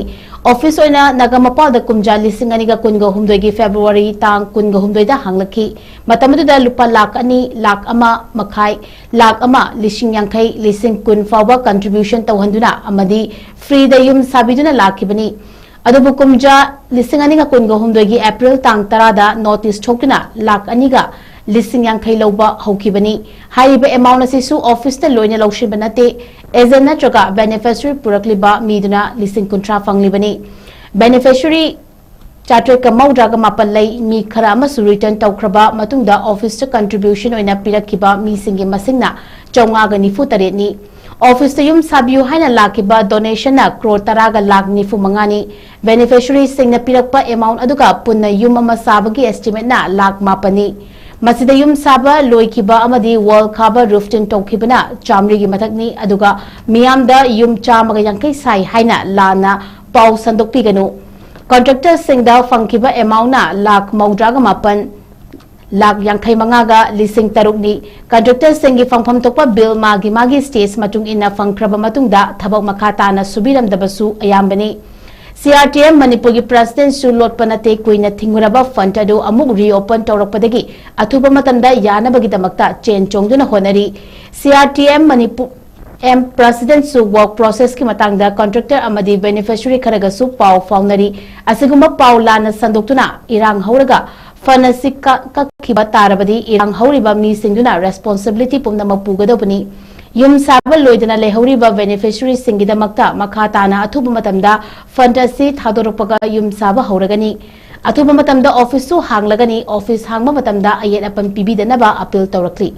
Office ꯑꯣꯏꯅ ꯅꯥꯒꯥꯃꯄꯥꯜꯗ ꯀꯨꯝꯖꯥ ꯂꯤꯁꯤꯡ ꯑꯅꯤꯒ ꯀꯨꯟꯒ ꯍꯨꯝꯗꯣꯏꯒꯤ February ꯇꯥꯡ ꯀꯨꯟꯒ ꯍꯨꯝꯗꯣꯏꯗ ꯍꯥꯡꯂꯛꯈꯤ꯫ ꯃꯇꯝ ꯑꯗꯨꯗ ꯂꯨꯄꯥ ꯂꯥꯈ ꯑꯅꯤ, ꯂꯥꯈ ꯑꯃ ꯃꯈꯥꯏ, ꯂꯥꯈ ꯑꯃ, ꯂꯤꯁꯤꯡ ꯌꯥꯡꯈꯩ, ꯂꯤꯁꯤꯡ ꯀꯨꯟ ꯐꯥꯎꯕ contribution ꯇꯧꯍꯟꯗꯨꯅ ꯑꯃꯗꯤ freeꯗ ꯌꯨꯝ ꯁꯥꯕꯤꯗꯨꯅ ꯂꯥꯛꯈꯤꯕꯅꯤ꯫ ꯑꯗꯨꯕꯨ ꯀꯨꯝꯖꯥ ꯂꯤꯁꯤꯡ ꯑꯅꯤꯒ ꯀꯨꯟꯒ ꯍꯨꯝꯗꯣꯏꯒꯤ April ꯇꯥꯡ ꯇꯔꯥꯗ notice ꯊꯣꯛꯇꯨꯅ ꯂꯥꯈ ꯑꯅꯤꯒ ꯂꯤꯁꯤꯡ ꯌꯥꯡꯈꯩ ꯂꯧꯕ ꯍꯧꯈꯤꯕꯅꯤ꯫ ꯍꯥꯏꯔꯤꯕ amount ꯑꯁꯤꯁꯨ officeꯇ ꯂꯣꯏꯅ ꯂꯧꯁꯤꯟꯕ ꯅꯠꯇꯦ, agent ꯅꯠꯇ꯭ꯔꯒ beneficiary ꯄꯨꯔꯛꯂꯤꯕ ꯃꯤꯗꯨꯅ ꯂꯤꯁꯤꯡ ꯀꯨꯟꯊ꯭ꯔꯥ ꯐꯪꯂꯤꯕꯅꯤ꯫ Beneficiary ꯆꯥꯇ꯭ꯔꯦꯠꯀ ꯃꯧꯗ꯭ꯔꯥꯒ ꯃꯥꯄꯟ ꯂꯩ꯫ ꯃꯤ ꯈꯔ ꯑꯃꯁꯨ return ꯇꯧꯈ꯭ꯔꯕ ꯃꯇꯨꯡꯗ officeꯇ contribution ꯑꯣꯏꯅ ꯄꯤꯔꯛꯈꯤꯕ ꯃꯤꯁꯤꯡꯒꯤ ꯃꯁꯤꯡꯅ ꯆꯥꯝꯃꯉꯥꯒ ꯅꯤꯐꯨ ꯇꯔꯦꯠꯅꯤ꯫ Officeꯇ ꯌꯨꯝ ꯁꯥꯕꯤꯌꯨ ꯍꯥꯏꯅ ꯂꯥꯛꯈꯤꯕ donationꯅ ꯀ꯭ꯔꯣꯔ ꯇꯔꯥꯒ ꯂꯥꯈ ꯅꯤꯐꯨ ꯃꯉꯥꯅꯤ꯫ Beneficiaryꯁꯤꯡꯅ ꯄꯤꯔꯛꯄ amount ꯑꯗꯨꯒ ꯄꯨꯟꯅ ꯌꯨꯝ ꯑꯃ ꯁꯥꯕꯒꯤ estimateꯅ ꯂꯥꯈ ꯃꯥꯄꯟꯅꯤ꯫ ꯃꯁꯤꯗ ꯌꯨꯝ ꯁꯥꯕ ꯂꯣꯏꯈꯤꯕ ꯑꯃꯗꯤ wall ꯈꯥꯕ, roofing ꯇꯧꯈꯤꯕꯅ ꯆꯥꯃꯔꯤꯒꯤ ꯃꯊꯛꯅꯤ꯫ ꯑꯗꯨꯒ ꯃꯤꯌꯥꯝꯗ ꯌꯨꯝ ꯆꯥꯝꯃꯒ ꯌꯥꯡꯈꯩ ꯁꯥꯏ ꯍꯥꯏꯅ ꯂꯥꯟꯅ ꯄꯥꯎ ꯁꯟꯗꯣꯛꯄꯤꯒꯅꯨ꯫ Contractorꯁꯤꯡꯗ ꯐꯪꯈꯤꯕ amountꯅ ꯂꯥꯈ ꯃꯧꯗ꯭ꯔꯥꯒ ꯃꯥꯄꯟ, ꯂꯥꯈ ꯌꯥꯡꯈꯩ ꯃꯉꯥꯒ ꯂꯤꯁꯤꯡ ꯇꯔꯨꯛꯅꯤ꯫ ꯀꯟꯇ꯭ꯔꯦꯛꯇꯔꯁꯤꯡꯒꯤ ꯐꯪꯐꯝ ꯊꯣꯛꯄ ꯕꯤꯜ ꯃꯥꯒꯤ ꯃꯥꯒꯤ ꯁ꯭ꯇꯦꯖ ꯃꯇꯨꯡ ꯏꯟꯅ ꯐꯪꯈ꯭ꯔꯕ ꯃꯇꯨꯡꯗ ꯊꯕꯛ ꯃꯈꯥ ꯇꯥꯅ ꯁꯨꯕꯤꯔꯝꯗꯕꯁꯨ ꯑꯌꯥꯝꯕꯅꯤ꯫ ꯁꯤ ꯑꯥꯔ ꯇꯤ ꯑꯦꯝ ꯃꯅꯤꯄꯨꯔꯒꯤ ꯄ꯭ꯔꯁꯤꯗꯦꯟꯠꯁꯨ ꯂꯣꯠꯄ ꯅꯠꯇꯦ, ꯀꯨꯏꯅ ꯊꯤꯡꯂꯨꯔꯕ ꯐꯟꯗ ꯑꯗꯨ ꯑꯃꯨꯛ ꯔꯤꯑꯣꯄꯟ ꯇꯧꯔꯛꯄꯗꯒꯤ ꯑꯊꯨꯕ ꯃꯇꯝꯗ ꯌꯥꯅꯕꯒꯤꯗꯃꯛꯇ ꯆꯦꯟ ꯆꯣꯡꯗꯨꯅ ꯍꯣꯠꯅꯔꯤ꯫ C R T M Manipur M ꯄ꯭ꯔꯁꯤꯗꯦꯟꯠꯁꯨ ꯋꯥꯔꯛ ꯄ꯭ꯔꯣꯁꯦꯁꯀꯤ ꯃꯇꯥꯡꯗ ꯀꯟꯇ꯭ꯔꯦꯛꯇꯔ ꯑꯃꯗꯤ ꯕꯦꯅꯤꯐꯤꯁꯔꯤ ꯈꯔꯒꯁꯨ ꯄꯥꯎ ꯐꯥꯎꯅꯔꯤ꯫ ꯑꯁꯤꯒꯨꯝꯕ ꯄꯥꯎ ꯂꯥꯟꯅ ꯁꯟꯗꯣꯛꯇꯨꯅ ꯏꯔꯥꯡ ꯍꯧꯔꯒ ꯐꯟ ꯑꯁꯤ ꯀ-, ꯀꯛꯈꯤꯕ ꯇꯥꯔꯕꯗꯤ ꯏꯔꯥꯡ ꯍꯧꯔꯤꯕ ꯃꯤꯁꯤꯡꯗꯨꯅ ꯔꯦꯁꯄꯣꯟꯁꯤꯕꯤꯂꯤꯇꯤ ꯄꯨꯝꯅꯃꯛ ꯄꯨꯒꯗꯧꯕꯅꯤ꯫ ꯌꯨꯝ ꯁꯥꯕ ꯂꯣꯏꯗꯅ ꯂꯩꯍꯧꯔꯤꯕ ꯕꯦꯅꯤꯐꯤꯁꯔꯤꯁꯤꯡꯒꯤꯗꯃꯛꯇ ꯃꯈꯥ ꯇꯥꯅ ꯑꯊꯨꯕ ꯃꯇꯝꯗ ꯐꯟꯗ ꯑꯁꯤ ꯊꯥꯗꯣꯔꯛꯄꯒ ꯌꯨꯝ ꯁꯥꯕ ꯍꯧꯔꯒꯅꯤ꯫ ꯑꯊꯨꯕ ꯃꯇꯝꯗ ꯑꯣꯐꯤꯁꯁꯨ ꯍꯥꯡꯂꯒꯅꯤ꯫ ꯑꯣꯐꯤꯁ ꯍꯥꯡꯕ ꯃꯇꯝꯗ ꯑꯌꯦꯠ ꯑꯄꯟ ꯄꯤꯕꯤꯗꯅꯕ ꯑꯄꯤꯜ ꯇꯧꯔꯛꯂꯤ꯫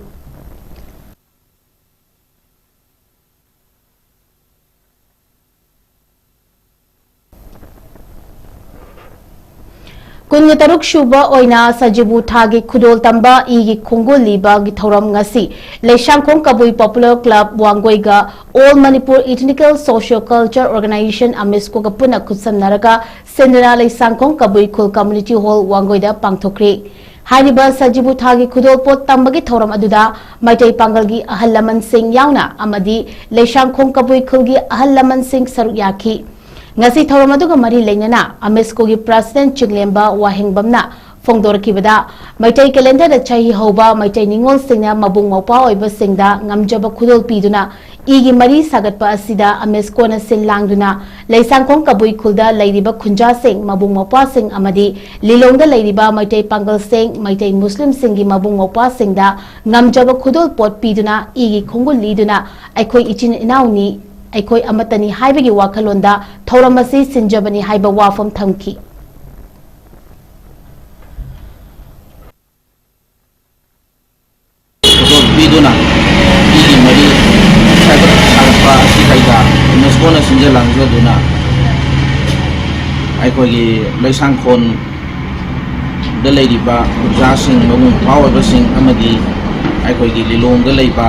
ꯀꯨꯟꯒ ꯇꯔꯨꯛ ꯁꯨꯕ ꯑꯣꯏꯅ ꯁꯖꯤꯕꯨ ꯊꯥꯒꯤ ꯈꯨꯗꯣꯜ ꯇꯝꯕ ꯏꯒꯤ ꯈꯣꯡꯒꯨꯜ ꯂꯤꯕꯒꯤ ꯊꯧꯔꯝ ꯉꯁꯤ ꯂꯩꯁꯥꯡꯈꯣꯡ ꯀꯕꯨꯏ ꯄꯣꯄꯨꯂꯔ ꯀ꯭ꯂꯕ ꯋꯥꯡꯒꯣꯏꯒ All Manipur Ethnical Socio Culture Organization, ꯑꯃꯤꯁꯀꯣꯒ ꯄꯨꯟꯅ ꯈꯨꯠꯁꯝꯅꯔꯒ ꯁꯤꯟꯗꯨꯅ ꯂꯩꯁꯥꯡꯈꯣꯡ ꯀꯕꯨꯏ ꯈꯨꯜ ꯀꯝꯃ꯭ꯌꯨꯅꯤꯇꯤ ꯍꯣꯜ ꯋꯥꯡꯒꯣꯏꯗ ꯄꯥꯡꯊꯣꯛꯈ꯭ꯔꯤ꯫ ꯍꯥꯏꯔꯤꯕ ꯁꯖꯤꯕꯨ ꯊꯥꯒꯤ ꯈꯨꯗꯣꯜꯄꯣꯠ ꯇꯝꯕꯒꯤ ꯊꯧꯔꯝ ꯑꯗꯨꯗ ꯃꯩꯇꯩ ꯄꯥꯡꯒꯜꯒꯤ ꯑꯍꯜ ꯂꯃꯟꯁꯤꯡ ꯌꯥꯎꯅ ꯑꯃꯗꯤ ꯂꯩꯁꯥꯡꯈꯣꯡ ꯀꯕꯨꯏ ꯈꯨꯜꯒꯤ ꯑꯍꯜ ꯂꯃꯟꯁꯤꯡ ꯁꯔꯨꯛ ꯌꯥꯈꯤ꯫ ꯉꯁꯤ ꯊꯧꯔꯝ ꯑꯗꯨꯒ ꯃꯔꯤ ꯂꯩꯅꯅ ꯑꯃꯤꯁꯀꯣꯒꯤ ꯄ꯭ꯔꯁꯤꯗꯦꯟꯠ ꯆꯤꯡꯂꯦꯝꯕ ꯋꯥꯍꯦꯡꯕꯝꯅ ꯐꯣꯡꯗꯣꯔꯛꯈꯤꯕꯗ, ꯃꯩꯇꯩ ꯀꯦꯂꯦꯟꯗꯔꯗ ꯆꯍꯤ ꯍꯧꯕ ꯃꯩꯇꯩ ꯅꯤꯉꯣꯜꯁꯤꯡꯅ ꯃꯕꯨꯡ ꯃꯧꯄ꯭ꯋꯥ ꯑꯣꯏꯕꯁꯤꯡꯗ ꯉꯝꯖꯕ ꯈꯨꯗꯣꯜ ꯄꯤꯗꯨꯅ ꯏꯒꯤ ꯃꯔꯤ ꯁꯥꯒꯠꯄ ꯑꯁꯤꯗ ꯑꯃꯤꯁꯀꯣꯅ ꯁꯤꯜ ꯂꯥꯡꯗꯨꯅ ꯂꯩꯁꯥꯡꯈꯣꯡ ꯀꯕꯨꯏ ꯈꯨꯜꯗ ꯂꯩꯔꯤꯕ ꯈꯨꯟꯖꯥꯁꯤꯡ, ꯃꯕꯨꯡ ꯃꯧꯄ꯭ꯋꯥꯁꯤꯡ ꯑꯃꯗꯤ ꯂꯤꯂꯣꯡꯗ ꯂꯩꯔꯤꯕ ꯃꯩꯇꯩ ꯄꯥꯡꯒꯜꯁꯤꯡ, ꯃꯩꯇꯩ ꯃꯨꯁꯂꯤꯝꯁꯤꯡꯒꯤ ꯃꯕꯨꯡ ꯃꯧꯄ꯭ꯋꯥꯁꯤꯡꯗ ꯉꯝꯖꯕ ꯈꯨꯗꯣꯜ ꯄꯣꯠ ꯄꯤꯗꯨꯅ ꯏꯒꯤ ꯈꯣꯡꯒꯨꯜ ꯂꯤꯗꯨꯅ ꯑꯩꯈꯣꯏ ꯏꯆꯤꯟ ꯏꯅꯥꯎꯅꯤ, ꯑꯩꯈꯣꯏ ꯑꯃꯠꯇꯅꯤ ꯍꯥꯏꯕꯒꯤ ꯋꯥꯈꯜꯂꯣꯟꯗ ꯊꯧꯔꯝ ꯑꯁꯤ ꯁꯤꯟꯖꯕꯅꯤ ꯍꯥꯏꯕ ꯋꯥꯐꯝ ꯊꯝꯈꯤ꯫ ꯈꯨꯗꯣꯜ ꯄꯤꯗꯨꯅ ꯏꯒꯤ ꯃꯔꯤ ꯁꯥꯒꯠ-, ꯁꯥꯒꯠꯄ ꯑꯁꯤ ꯀꯩꯗ ꯌꯨꯅꯦꯁꯀꯣꯅ ꯁꯤꯟꯖ ꯂꯥꯡꯖꯗꯨꯅ ꯑꯩꯈꯣꯏꯒꯤ ꯂꯩꯁꯥꯡꯈꯣꯟꯗ ꯂꯩꯔꯤꯕ ꯈꯨꯟꯖꯥꯁꯤꯡ, ꯃꯕꯨꯡ ꯃꯧꯄ꯭ꯋꯥ ꯑꯣꯏꯕꯁꯤꯡ ꯑꯃꯗꯤ ꯑꯩꯈꯣꯏꯒꯤ ꯂꯤꯂꯣꯡꯗ ꯂꯩꯕ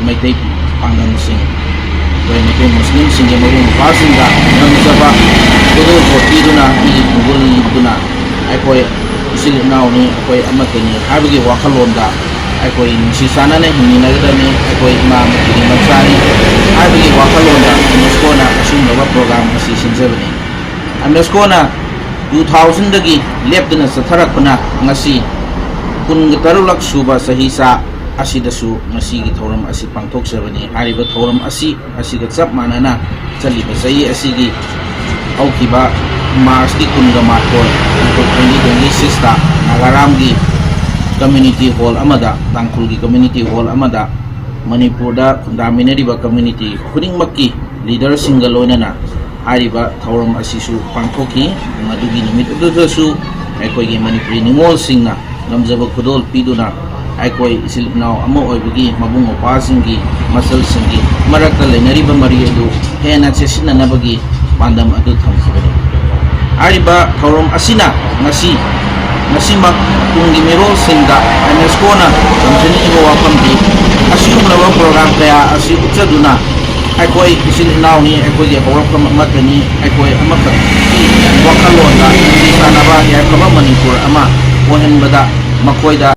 ꯃꯩꯇꯩ ꯄꯥꯡꯒꯜꯁꯤꯡ, ꯑꯩꯈꯣꯏ ꯃꯩꯇꯩ ꯃꯨꯁꯂꯤꯝꯁꯤꯡꯒꯤ ꯃꯕꯨꯡ ꯃꯧꯄ꯭ꯋꯥꯁꯤꯡꯗ ꯉꯝꯖꯕ ꯈꯨꯗꯣꯜ ꯄꯣꯠ ꯄꯤꯗꯨꯅ ꯏꯒꯤ ꯈꯣꯡꯒꯨꯜ ꯂꯤꯗꯨꯅ ꯑꯩꯈꯣꯏ ꯏꯆꯤꯜ ꯏꯅꯥꯎꯅꯤ, ꯑꯩꯈꯣꯏ ꯑꯃꯠꯇꯅꯤ ꯍꯥꯏꯕꯒꯤ ꯋꯥꯈꯜꯂꯣꯟꯗ ꯑꯩꯈꯣꯏ ꯅꯨꯡꯁꯤ ꯆꯥꯟꯅꯅ ꯍꯤꯡꯃꯤꯟꯅꯒꯗꯕꯅꯤ, ꯑꯩꯈꯣꯏ ꯏꯃꯥ ꯑꯃꯠꯇꯒꯤ ꯃꯆꯥꯅꯤ ꯍꯥꯏꯕꯒꯤ ꯋꯥꯈꯜꯂꯣꯟꯗ ꯌꯨꯅꯦꯁꯀꯣꯅ ꯑꯁꯤꯒꯨꯝꯂꯕ ꯄ꯭ꯔꯣꯒ꯭ꯔꯥꯝ ꯑꯁꯤ ꯁꯤꯟꯖꯕꯅꯤ꯫ ꯌꯨꯅꯦꯁꯀꯣꯅ ꯇꯨ ꯊꯥꯎꯖꯟꯗꯒꯤ ꯂꯦꯞꯇꯅ ꯆꯠꯊꯔꯛꯄꯅ ꯉꯁꯤ ꯀꯨꯟꯒ ꯇꯔꯨꯛꯂꯛ ꯁꯨꯕ ꯆꯍꯤ ꯆꯥ ꯑꯁꯤꯗꯁꯨ ꯉꯁꯤꯒꯤ ꯊꯧꯔꯝ ꯑꯁꯤ ꯄꯥꯡꯊꯣꯛꯆꯕꯅꯤ꯫ ꯍꯥꯏꯔꯤꯕ ꯊꯧꯔꯝ ꯑꯁꯤ ꯑꯁꯤꯒ ꯆꯞ ꯃꯥꯟꯅꯅ ꯆꯠꯂꯤꯕ ꯆꯍꯤ ꯑꯁꯤꯒꯤ ꯍꯧꯈꯤꯕ ꯃꯥꯔꯁꯀꯤ ꯀꯨꯟꯒ ꯃꯥꯊꯣꯏ, ꯇ꯭ꯋꯦꯟꯇꯤ ꯇ꯭ꯋꯦꯟꯇꯤ ꯁꯤꯛꯁꯇ ꯅꯥꯒꯥꯔꯥꯝꯒꯤ ꯀꯝꯃ꯭ꯌꯨꯅꯤꯇꯤ ꯍꯣꯜ ꯑꯃꯗ, ꯇꯥꯡꯈꯨꯜꯒꯤ ꯀꯝꯃ꯭ꯌꯨꯅꯤꯇꯤ ꯍꯣꯜ ꯑꯃꯗ ꯃꯅꯤꯄꯨꯔꯗ ꯈꯨꯟꯗꯥꯃꯤꯟꯅꯔꯤꯕ ꯀꯝꯃ꯭ꯌꯨꯅꯤꯇꯤ ꯈꯨꯗꯤꯡꯃꯛꯀꯤ ꯂꯤꯗꯔꯁꯤꯡꯒ ꯂꯣꯏꯅꯅ ꯍꯥꯏꯔꯤꯕ ꯊꯧꯔꯝ ꯑꯁꯤꯁꯨ ꯄꯥꯡꯊꯣꯛꯈꯤ꯫ ꯃꯗꯨꯒꯤ ꯅꯨꯃꯤꯠ ꯑꯗꯨꯗꯁꯨ ꯑꯩꯈꯣꯏꯒꯤ ꯃꯅꯤꯄꯨꯔꯤ ꯅꯤꯉꯣꯜꯁꯤꯡꯅ ꯉꯝꯖꯕ ꯈꯨꯗꯣꯜ ꯄꯤꯗꯨꯅ ꯑꯩꯈꯣꯏ ꯏꯆꯤꯜ ꯏꯅꯥꯎ ꯑꯃ ꯑꯣꯏꯕꯒꯤ ꯃꯕꯨꯡ ꯃꯧꯄ꯭ꯋꯥꯁꯤꯡꯒꯤ, ꯃꯆꯜꯁꯤꯡꯒꯤ ꯃꯔꯛꯇ ꯂꯩꯅꯔꯤꯕ ꯃꯔꯤ ꯑꯗꯨ ꯍꯦꯟꯅ ꯆꯦꯠꯁꯤꯟꯅꯅꯕꯒꯤ ꯄꯥꯟꯗꯝ ꯑꯗꯨ ꯊꯝꯈꯤꯕꯅꯤ꯫ ꯍꯥꯏꯔꯤꯕ ꯊꯧꯔꯝ ꯑꯁꯤꯅ ꯉꯁꯤ, ꯉꯁꯤꯃꯛ ꯇꯨꯡꯒꯤ ꯃꯤꯔꯣꯜꯁꯤꯡꯗ ꯌꯨꯅꯦꯁꯀꯣꯅ ꯇꯝꯖꯅꯤꯡꯂꯤꯕ ꯋꯥꯐꯝꯗꯤ, ꯑꯁꯤꯒꯨꯝꯂꯕ ꯄ꯭ꯔꯣꯒ꯭ꯔꯥꯝ ꯀꯌꯥ ꯑꯁꯤ ꯎꯠꯆꯗꯨꯅ ꯑꯩꯈꯣꯏ ꯏꯆꯤꯜ ꯏꯅꯥꯎꯅꯤ, ꯑꯩꯈꯣꯏꯒꯤ ꯍꯧꯔꯛꯐꯝ ꯑꯃꯠꯇꯅꯤ, ꯑꯩꯈꯣꯏ ꯑꯃꯈꯛꯀꯤ ꯋꯥꯈꯜꯂꯣꯟꯗ ꯅꯨꯡꯁꯤ ꯆꯥꯟꯅꯕ ꯌꯥꯏꯐꯕ ꯃꯅꯤꯄꯨꯔ ꯑꯃ ꯑꯣꯏꯍꯟꯕꯗ ꯃꯈꯣꯏꯗ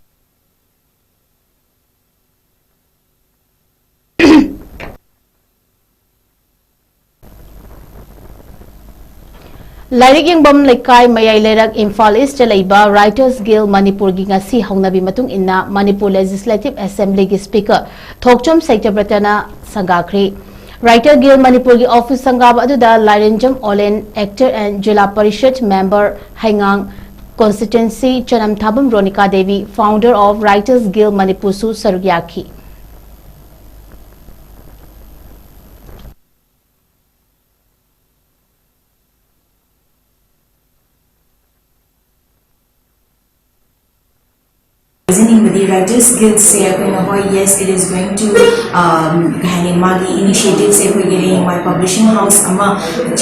ꯂꯥꯏꯔꯤꯛ ꯌꯦꯡꯐꯝ ꯂꯩꯀꯥꯏ, ꯃꯌꯥꯏ ꯂꯩꯔꯛ, ꯏꯝꯐꯥꯜ ꯏꯁꯇ ꯂꯩꯕ Writers Guild ꯃꯅꯤꯄꯨꯔꯒꯤ ꯉꯁꯤ ꯍꯧꯅꯕꯤ ꯃꯇꯨꯡ ꯏꯟꯅ ꯃꯅꯤꯄꯨꯔ ꯂꯦꯖꯤꯁꯂꯦꯇꯤꯚ ꯑꯦꯁꯦꯝꯕ꯭ꯂꯤꯒꯤ ꯁ꯭ꯄꯤꯀꯔ ꯊꯣꯛꯆꯣꯝ ꯁꯩꯇꯕ꯭ꯔꯇꯅ ꯁꯪꯒꯥꯈ꯭ꯔꯦ꯫ Writers Guild ꯃꯅꯤꯄꯨꯔꯒꯤ ꯑꯣꯐꯤꯁ ꯁꯪꯒꯥꯕ ꯑꯗꯨꯗ ꯂꯥꯏꯔꯦꯟꯖꯝ ꯑꯣꯂꯦꯟ, actor and zila parishad member, ꯍꯩꯉꯥꯡ constituency, ꯆꯅꯝꯊꯥꯕꯝ ꯔꯣꯅꯤꯀꯥ Devi, founder of Writers Guild ꯃꯅꯤꯄꯨꯔꯁꯨ ꯁꯔꯨꯛ ꯌꯥꯈꯤ꯫ ꯍꯥꯏꯖꯅꯤꯡꯕꯗꯤ Writers Guild ꯁꯦ ꯑꯩꯈꯣꯏꯅ, ꯍꯣꯏ, yes, it is going to, um, ꯀꯩ ꯍꯥꯏꯅꯤ, ꯃꯥꯒꯤ initiative ꯁꯦ ꯑꯩꯈꯣꯏꯒꯤ ꯍꯌꯦꯡꯋꯥꯏ publishing house ꯑꯃ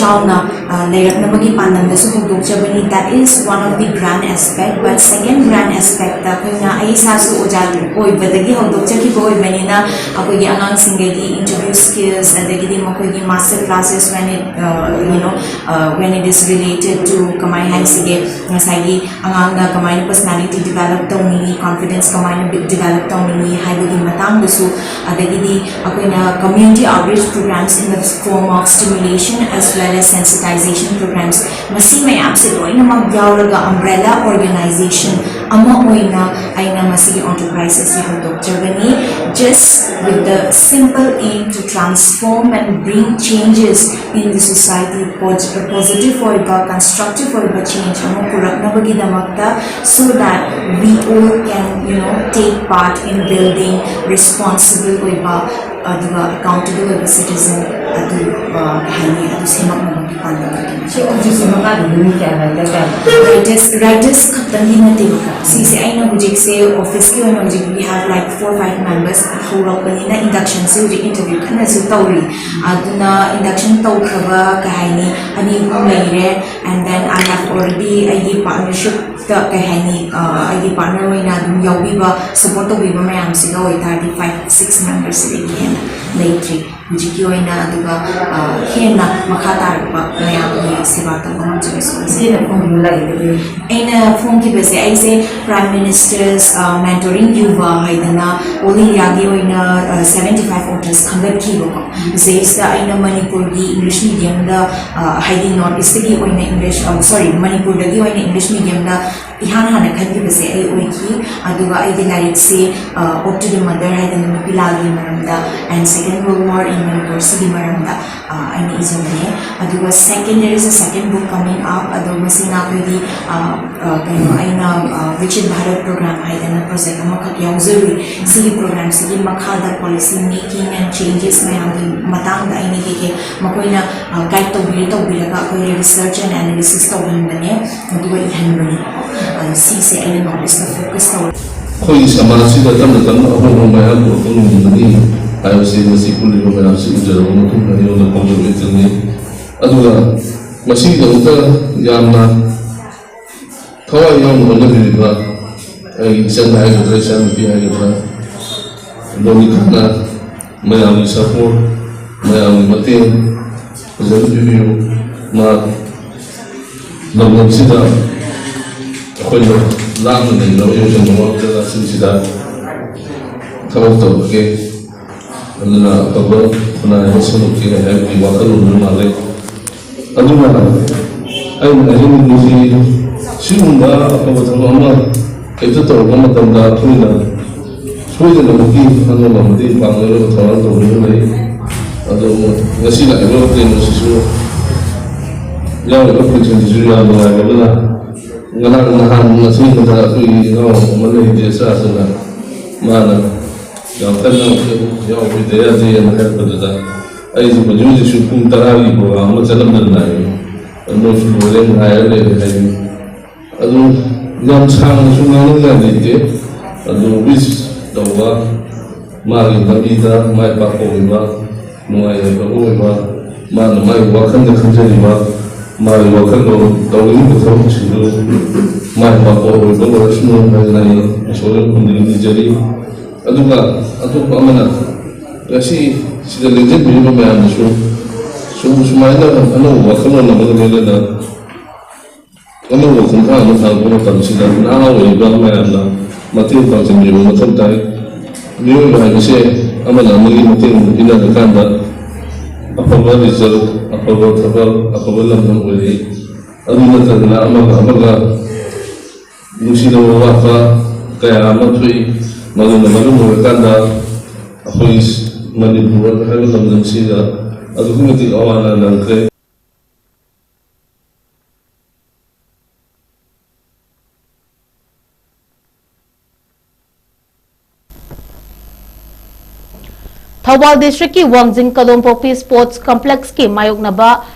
ꯆꯥꯎꯅ, uh, ꯂꯩꯔꯛꯅꯕꯒꯤ ꯄꯥꯟꯗꯝꯗꯁꯨ ꯍꯧꯗꯣꯛꯆꯕꯅꯤ꯫ That is one of the grand aspect, but second grand aspect ꯇ ꯑꯩꯈꯣꯏꯅ, ꯑꯩ ꯏꯁꯥꯁꯨ ꯑꯣꯖꯥ ꯑꯣꯏꯕꯗꯒꯤ ꯍꯧꯗꯣꯛꯆꯈꯤꯕ ꯑꯣꯏꯕꯅꯤꯅ, ꯑꯩꯈꯣꯏꯒꯤ ꯑꯉꯥꯡꯁꯤꯡꯗꯒꯤ interview skills, ꯑꯗꯒꯤꯗꯤ ꯃꯈꯣꯏꯒꯤ master classes when it, uh, you know, uh, when it is related to, ꯀꯃꯥꯏ ꯍꯥꯏꯁꯤꯒꯦ, ꯉꯁꯥꯏꯒꯤ ꯑꯉꯥꯡꯅ ꯀꯃꯥꯏꯅ personality develop ꯇꯧꯅꯤꯡꯉꯤ, confidence ꯀꯃꯥꯏꯅ develop ꯇꯧꯅꯤꯡꯉꯤ ꯍꯥꯏꯕꯒꯤ ꯃꯇꯥꯡꯗꯁꯨ, ꯑꯗꯒꯤꯗꯤ ꯑꯩꯈꯣꯏꯅ community outreach programs in the form of stimulation as well as sensitization programs, ꯃꯁꯤ ꯃꯌꯥꯝꯁꯦ ꯂꯣꯏꯅꯃꯛ ꯌꯥꯎꯔꯒ umbrella organization ꯑꯃ ꯑꯣꯏꯅ ꯑꯩꯅ ꯃꯁꯤꯒꯤ enterprise ꯑꯁꯤ ꯍꯧꯗꯣꯛꯆꯕꯅꯤ, just with the simple aim to transform and bring changes in the society, positive ꯑꯣꯏꯕ, constructive ꯑꯣꯏꯕ change ꯑꯃ ꯄꯨꯔꯛꯅꯕꯒꯤꯗꯃꯛꯇ, so that we all can, you know, take part in building responsible ꯑꯣꯏꯕ ꯑꯗꯨꯒ accountable ꯑꯣꯏꯕ citizen ꯑꯗꯨ, ꯑ, ꯀꯩ ꯍꯥꯏꯅꯤ, ꯑꯗꯨ ꯁꯦꯝꯃꯛꯅꯕꯒꯤ ꯄꯥꯟꯗꯝ ꯑꯗꯨꯅꯤ꯫ ꯁꯤ ꯍꯧꯖꯤꯛꯁꯦ ꯃꯈꯥꯗ ꯃꯤ ꯀꯌꯥ writer ꯀꯌꯥ? Writers, writers ꯈꯛꯇꯪꯒꯤ ꯅꯠꯇꯦꯕꯀꯣ꯫ ꯁꯤꯁꯦ ꯑꯩꯅ ꯍꯧꯖꯤꯛꯁꯦ office ꯀꯤ ꯑꯣꯏꯅ ꯍꯧꯖꯤꯛ we have like four five members ꯍꯧꯔꯛꯄꯅꯤꯅ, induction ꯁꯦ ꯍꯧꯖꯤꯛ interview ꯀꯟꯅꯁꯨ ꯇꯧꯔꯤ꯫ ꯑꯗꯨꯅ induction ꯇꯧꯈ꯭ꯔꯕ, ꯀꯩ ꯍꯥꯏꯅꯤ, ꯑꯅꯤ ꯑꯍꯨꯝ ꯂꯩꯔꯦ꯫ And then I have already ꯑꯩꯒꯤ partnership ꯇ, ꯀꯩ ꯍꯥꯏꯅꯤ, ꯑ, ꯑꯩꯒꯤ partner ꯑꯣꯏꯅ ꯑꯗꯨꯝ ꯌꯥꯎꯕꯤꯕ, support ꯇꯧꯕꯤꯕ ꯃꯌꯥꯝꯁꯤꯒ ꯑꯣꯏꯇꯥꯔꯗꯤ five six members ꯁꯤꯗꯒꯤ ꯍꯦꯟꯅ ꯂꯩꯇ꯭ꯔꯤ ꯍꯧꯖꯤꯛꯀꯤ ꯑꯣꯏꯅ꯫ ꯑꯗꯨꯒ, ꯑ, ꯍꯦꯟꯅ ꯃꯈꯥ ꯇꯥꯔꯛꯄ ꯃꯌꯥꯝꯒꯤ ꯁꯦꯕꯥ ꯇꯧꯕ ꯉꯝꯖꯕꯁꯨ ꯑꯣꯏꯖꯩ꯫ ꯏꯆꯦꯅ ꯐꯣꯡꯈꯤꯕ ꯂꯥꯏꯔꯤꯛ ꯑꯗꯨ? ꯑꯩꯅ ꯐꯣꯡꯈꯤꯕꯁꯦ, ꯑꯩꯁꯦ Prime Minister's, ꯑ, Mentoring Yuva ꯍꯥꯏꯗꯅ all India ꯒꯤ ꯑꯣꯏꯅ, ꯑ, seventy five authors ꯈꯟꯒꯠꯈꯤꯕꯀꯣ꯫ ꯁꯤꯗꯩꯁꯤꯗ ꯑꯩꯅ ꯃꯅꯤꯄꯨꯔꯒꯤ English medium ꯗ, ꯑ, ꯍꯥꯏꯗꯤ North East ꯀꯤ ꯑꯣꯏꯅ English, ꯑ, sorry, ꯃꯅꯤꯄꯨꯔꯗꯒꯤ ꯑꯣꯏꯅ English medium ꯗ ꯏꯍꯥꯟ ꯍꯥꯟꯅ ꯈꯟꯈꯤꯕꯁꯦ ꯑꯩ ꯑꯣꯏꯈꯤ꯫ ꯑꯗꯨꯒ ꯑꯩꯒꯤ ꯂꯥꯏꯔꯤꯛꯁꯦ, ꯑ, Ode to the Mother ꯍꯥꯏꯗꯅ ꯅꯨꯄꯤ ꯂꯥꯜꯒꯤ ꯃꯔꯝꯗ, and Second World War in Manipur ꯁꯤꯒꯤ ꯃꯔꯝꯗ, ꯑ, ꯑꯩꯅ ꯏꯖꯕꯅꯦ꯫ ꯑꯗꯨꯒ second, there is a second book coming up, ꯑꯗꯣ ꯃꯁꯤꯅ ꯑꯩꯈꯣꯏꯒꯤ, ꯑ, ꯑ, ꯀꯩꯅꯣ, ꯑꯩꯅ, ꯑ, Viksit Bharat program ꯍꯥꯏꯗꯅ project ꯑꯃꯈꯛ ꯌꯥꯎꯖꯔꯨꯏ꯫ ꯁꯤꯒꯤ program ꯁꯤꯒꯤ ꯃꯈꯥꯗ policy making and changes ꯃꯌꯥꯝꯒꯤ ꯃꯇꯥꯡꯗ ꯑꯩꯅ ꯀꯩꯀꯩ ꯃꯈꯣꯏꯅ, ꯑ, guide ꯇꯧꯕꯤꯔ ꯇꯧꯕꯤꯔꯒ ꯑꯩꯈꯣꯏ research and analysis ꯇꯧꯍꯟꯕꯅꯦ꯫ ꯑꯗꯨꯒ ꯏꯍꯟꯕꯅꯦ꯫ ꯑꯗꯣ ꯁꯤꯁꯦ ꯑꯩꯅ North East ꯇ focus ꯇꯧꯔꯦ꯫ ꯑꯩꯈꯣꯏꯒꯤ ꯁꯃꯥꯖꯁꯤꯗ ꯇꯞꯅ ꯇꯞꯅ ꯑꯍꯣꯡꯕ ꯃꯌꯥꯝ ꯄꯨꯔꯛꯄ ꯉꯝꯒꯅꯤ ꯍꯥꯏꯕꯁꯤ ꯉꯁꯤ ꯄꯨꯜꯂꯤꯕ ꯃꯌꯥꯝꯁꯤ ꯎꯖꯔꯕ ꯃꯇꯨꯡꯗ ꯑꯩꯉꯣꯟꯗ ꯐꯥꯎꯖꯕ ꯏꯊꯤꯜꯅꯤ꯫ ꯑꯗꯨꯒ ꯃꯁꯤꯒꯤꯗꯃꯛꯇ ꯌꯥꯝꯅ ꯊꯋꯥꯏ ꯌꯥꯎꯅ ꯍꯣꯠꯅꯕꯤꯔꯤꯕ ꯑꯩꯒꯤ ꯏꯆꯟ ꯍꯥꯏꯒꯗ꯭ꯔꯥ, ꯏꯆꯥꯅꯨꯄꯤ ꯍꯥꯏꯒꯗ꯭ꯔꯥ, ꯂꯣꯃꯤꯀꯥꯅ ꯃꯌꯥꯝꯒꯤ ꯁꯄꯣꯔꯠ, ꯃꯌꯥꯝꯒꯤ ꯃꯇꯦꯡ ꯐꯖꯅ ꯄꯤꯕꯤꯌꯨ꯫ ꯃꯥ ꯂꯝꯗꯝꯁꯤꯗ ꯑꯩꯈꯣꯏꯅ ꯂꯥꯞꯅ ꯂꯩꯅꯕ ꯌꯣꯛꯁꯪ ꯃꯃꯥ ꯖꯒꯥꯁꯤꯡꯁꯤꯗ ꯊꯕꯛ ꯇꯧꯔꯒꯦ, ꯑꯗꯨꯅ ꯑꯐꯕ ꯈꯨꯟꯅꯥꯏ ꯑꯃ ꯁꯦꯝꯗꯣꯛꯀꯦ ꯍꯥꯏꯕꯒꯤ ꯋꯥꯈꯜꯂꯣꯟꯗꯨ ꯃꯥꯜꯂꯦ꯫ ꯑꯗꯨꯅ ꯑꯩꯅ ꯍꯥꯏꯖꯅꯤꯡꯕꯁꯤ, ꯁꯤꯒꯨꯝꯕ ꯑꯐꯕ ꯊꯕꯛ ꯑꯃ ꯍꯦꯛꯇ ꯇꯧꯔꯛꯄ ꯃꯇꯝꯗ ꯑꯩꯈꯣꯏꯅ ꯁꯣꯏꯗꯅꯃꯛꯀꯤ ꯑꯉꯝꯕ ꯃꯇꯦꯡ ꯄꯥꯡꯅꯅꯕ ꯊꯧꯔꯥꯡ ꯇꯧꯗꯨꯅ ꯂꯩ꯫ ꯑꯗꯣ ꯉꯁꯤ ꯂꯥꯛꯏꯕ ꯀꯩꯅꯣꯁꯤꯁꯨ, ꯌꯥꯎꯔꯤꯕ ꯐꯪꯁꯟꯁꯤꯁꯨ ꯌꯥꯝ ꯅꯨꯡꯉꯥꯏꯕ ꯑꯃꯅ, ꯉꯔꯥꯡ ꯅꯍꯥꯟ ꯑꯊꯦꯡꯕꯗ ꯑꯩꯈꯣꯏꯒꯤ ꯏꯅꯥꯎ ꯑꯃ ꯂꯩ, ꯖꯦꯁꯥꯁꯤꯅ, ꯃꯥꯅ ꯌꯥꯝ ꯀꯟꯅ ꯌꯥꯎꯕꯤꯗ ꯌꯥꯗꯦꯅ ꯍꯥꯏꯔꯛꯄꯗꯨꯗ, ꯑꯩꯁꯨ ꯍꯧꯖꯤꯛ ꯍꯧꯖꯤꯛꯁꯨ ꯄꯨꯡ ꯇꯔꯥꯒꯤ ꯄ꯭ꯔꯣꯒ꯭ꯔꯥꯝ ꯑꯃ ꯆꯠꯂꯝꯗꯅ ꯂꯥꯛꯏ꯫ ꯃꯣꯏꯁꯨ ꯂꯣꯏꯔꯦ, ꯉꯥꯏꯔ ꯂꯩꯔꯦ ꯍꯥꯏꯕꯅꯤ꯫ ꯑꯗꯨ ꯌꯥꯝ ꯁꯥꯡꯅꯁꯨ ꯉꯥꯡꯅꯤꯡꯉꯥꯏ ꯂꯩꯇꯦ꯫ ꯑꯗꯨ ꯋꯤꯁ ꯇꯧꯕ, ꯃꯥꯒꯤ ꯂꯝꯕꯤꯗ ꯃꯥꯏ ꯄꯥꯛꯄ ꯑꯣꯏꯕ, ꯅꯨꯡꯉꯥꯏ ꯌꯥꯏꯐꯕ ꯑꯣꯏꯕ, ꯃꯥꯅ ꯃꯥꯒꯤ ꯋꯥꯈꯜꯗ ꯈꯟꯖꯔꯤꯕ, ꯃꯥꯒꯤ ꯋꯥꯈꯜꯂꯣꯟ ꯇꯧꯅꯤꯡꯕ ꯊꯕꯛꯁꯤꯡꯗꯨ ꯃꯥꯏ ꯄꯥꯛꯄ ꯑꯣꯏꯕ ꯑꯣꯏꯔꯁꯅꯨ ꯍꯥꯏꯗꯅ ꯑꯩꯅ ꯏꯁꯣꯔꯗ ꯈꯨꯔꯨꯝꯖꯔꯤ꯫ ꯑꯗꯨꯒ ꯑꯇꯣꯞꯄ ꯑꯃꯅ, ꯉꯁꯤ ꯁꯤꯗ ꯂꯦꯡꯖꯟꯕꯤꯔꯤꯕ ꯃꯌꯥꯝꯗꯁꯨ ꯁꯨꯝ ꯁꯨꯃꯥꯏꯅ ꯑꯅꯧꯕ ꯋꯥꯈꯜꯂꯣꯟ ꯑꯃꯒ ꯂꯣꯏꯅꯅ ꯑꯅꯧꯕ ꯈꯣꯡꯊꯥꯡ ꯑꯃ ꯊꯥꯡꯕ ꯃꯇꯝꯁꯤꯗ ꯅꯍꯥ ꯑꯣꯏꯔꯤꯕ ꯃꯌꯥꯝꯅ ꯃꯇꯦꯡ ꯄꯥꯡꯁꯤꯟꯕꯤꯕ ꯃꯊꯧ ꯇꯥꯏ꯫ ꯃꯤꯑꯣꯏꯕ ꯍꯥꯏꯕꯁꯦ ꯑꯃꯅ ꯑꯃꯒꯤ ꯃꯇꯦꯡ ꯏꯟꯅꯔꯀꯥꯟꯗ ꯑꯐꯕ ꯔꯤꯖꯜ, ꯑꯐꯕ ꯊꯕꯛ, ꯑꯐꯕ ꯂꯝꯗꯝ ꯑꯣꯏꯔꯛꯏ꯫ ꯑꯗꯨ ꯅꯠꯇꯗꯅ ꯑꯃꯒ ꯑꯃꯒ ꯅꯨꯡꯁꯤꯅꯕ ꯋꯥꯠꯄ ꯀꯌꯥ ꯑꯃ ꯊꯣꯛꯏ꯫ ꯃꯗꯨꯅ ꯃꯔꯝ ꯑꯣꯏꯔꯀꯥꯟꯗ ꯑꯩꯈꯣꯏ ꯃꯅꯤꯄꯨꯔ ꯍꯥꯏꯕ ꯂꯝꯗꯝꯁꯤꯗ ꯑꯗꯨꯛꯀꯤ ꯃꯇꯤꯛ ꯑꯋꯥ ꯑꯅꯥ ꯅꯪꯈ꯭ꯔꯦ꯫ ꯊꯧꯕꯥꯜ ꯗꯤꯁꯇ꯭ꯔꯤꯛꯀꯤ ꯋꯥꯡꯖꯤꯡ ꯀꯗꯣꯝꯄꯣꯛꯄꯤ ꯁ꯭ꯄꯣꯔꯠꯁ ꯀꯝꯄ꯭ꯂꯦꯛꯁꯀꯤ ꯃꯥꯌꯣꯛꯅꯕ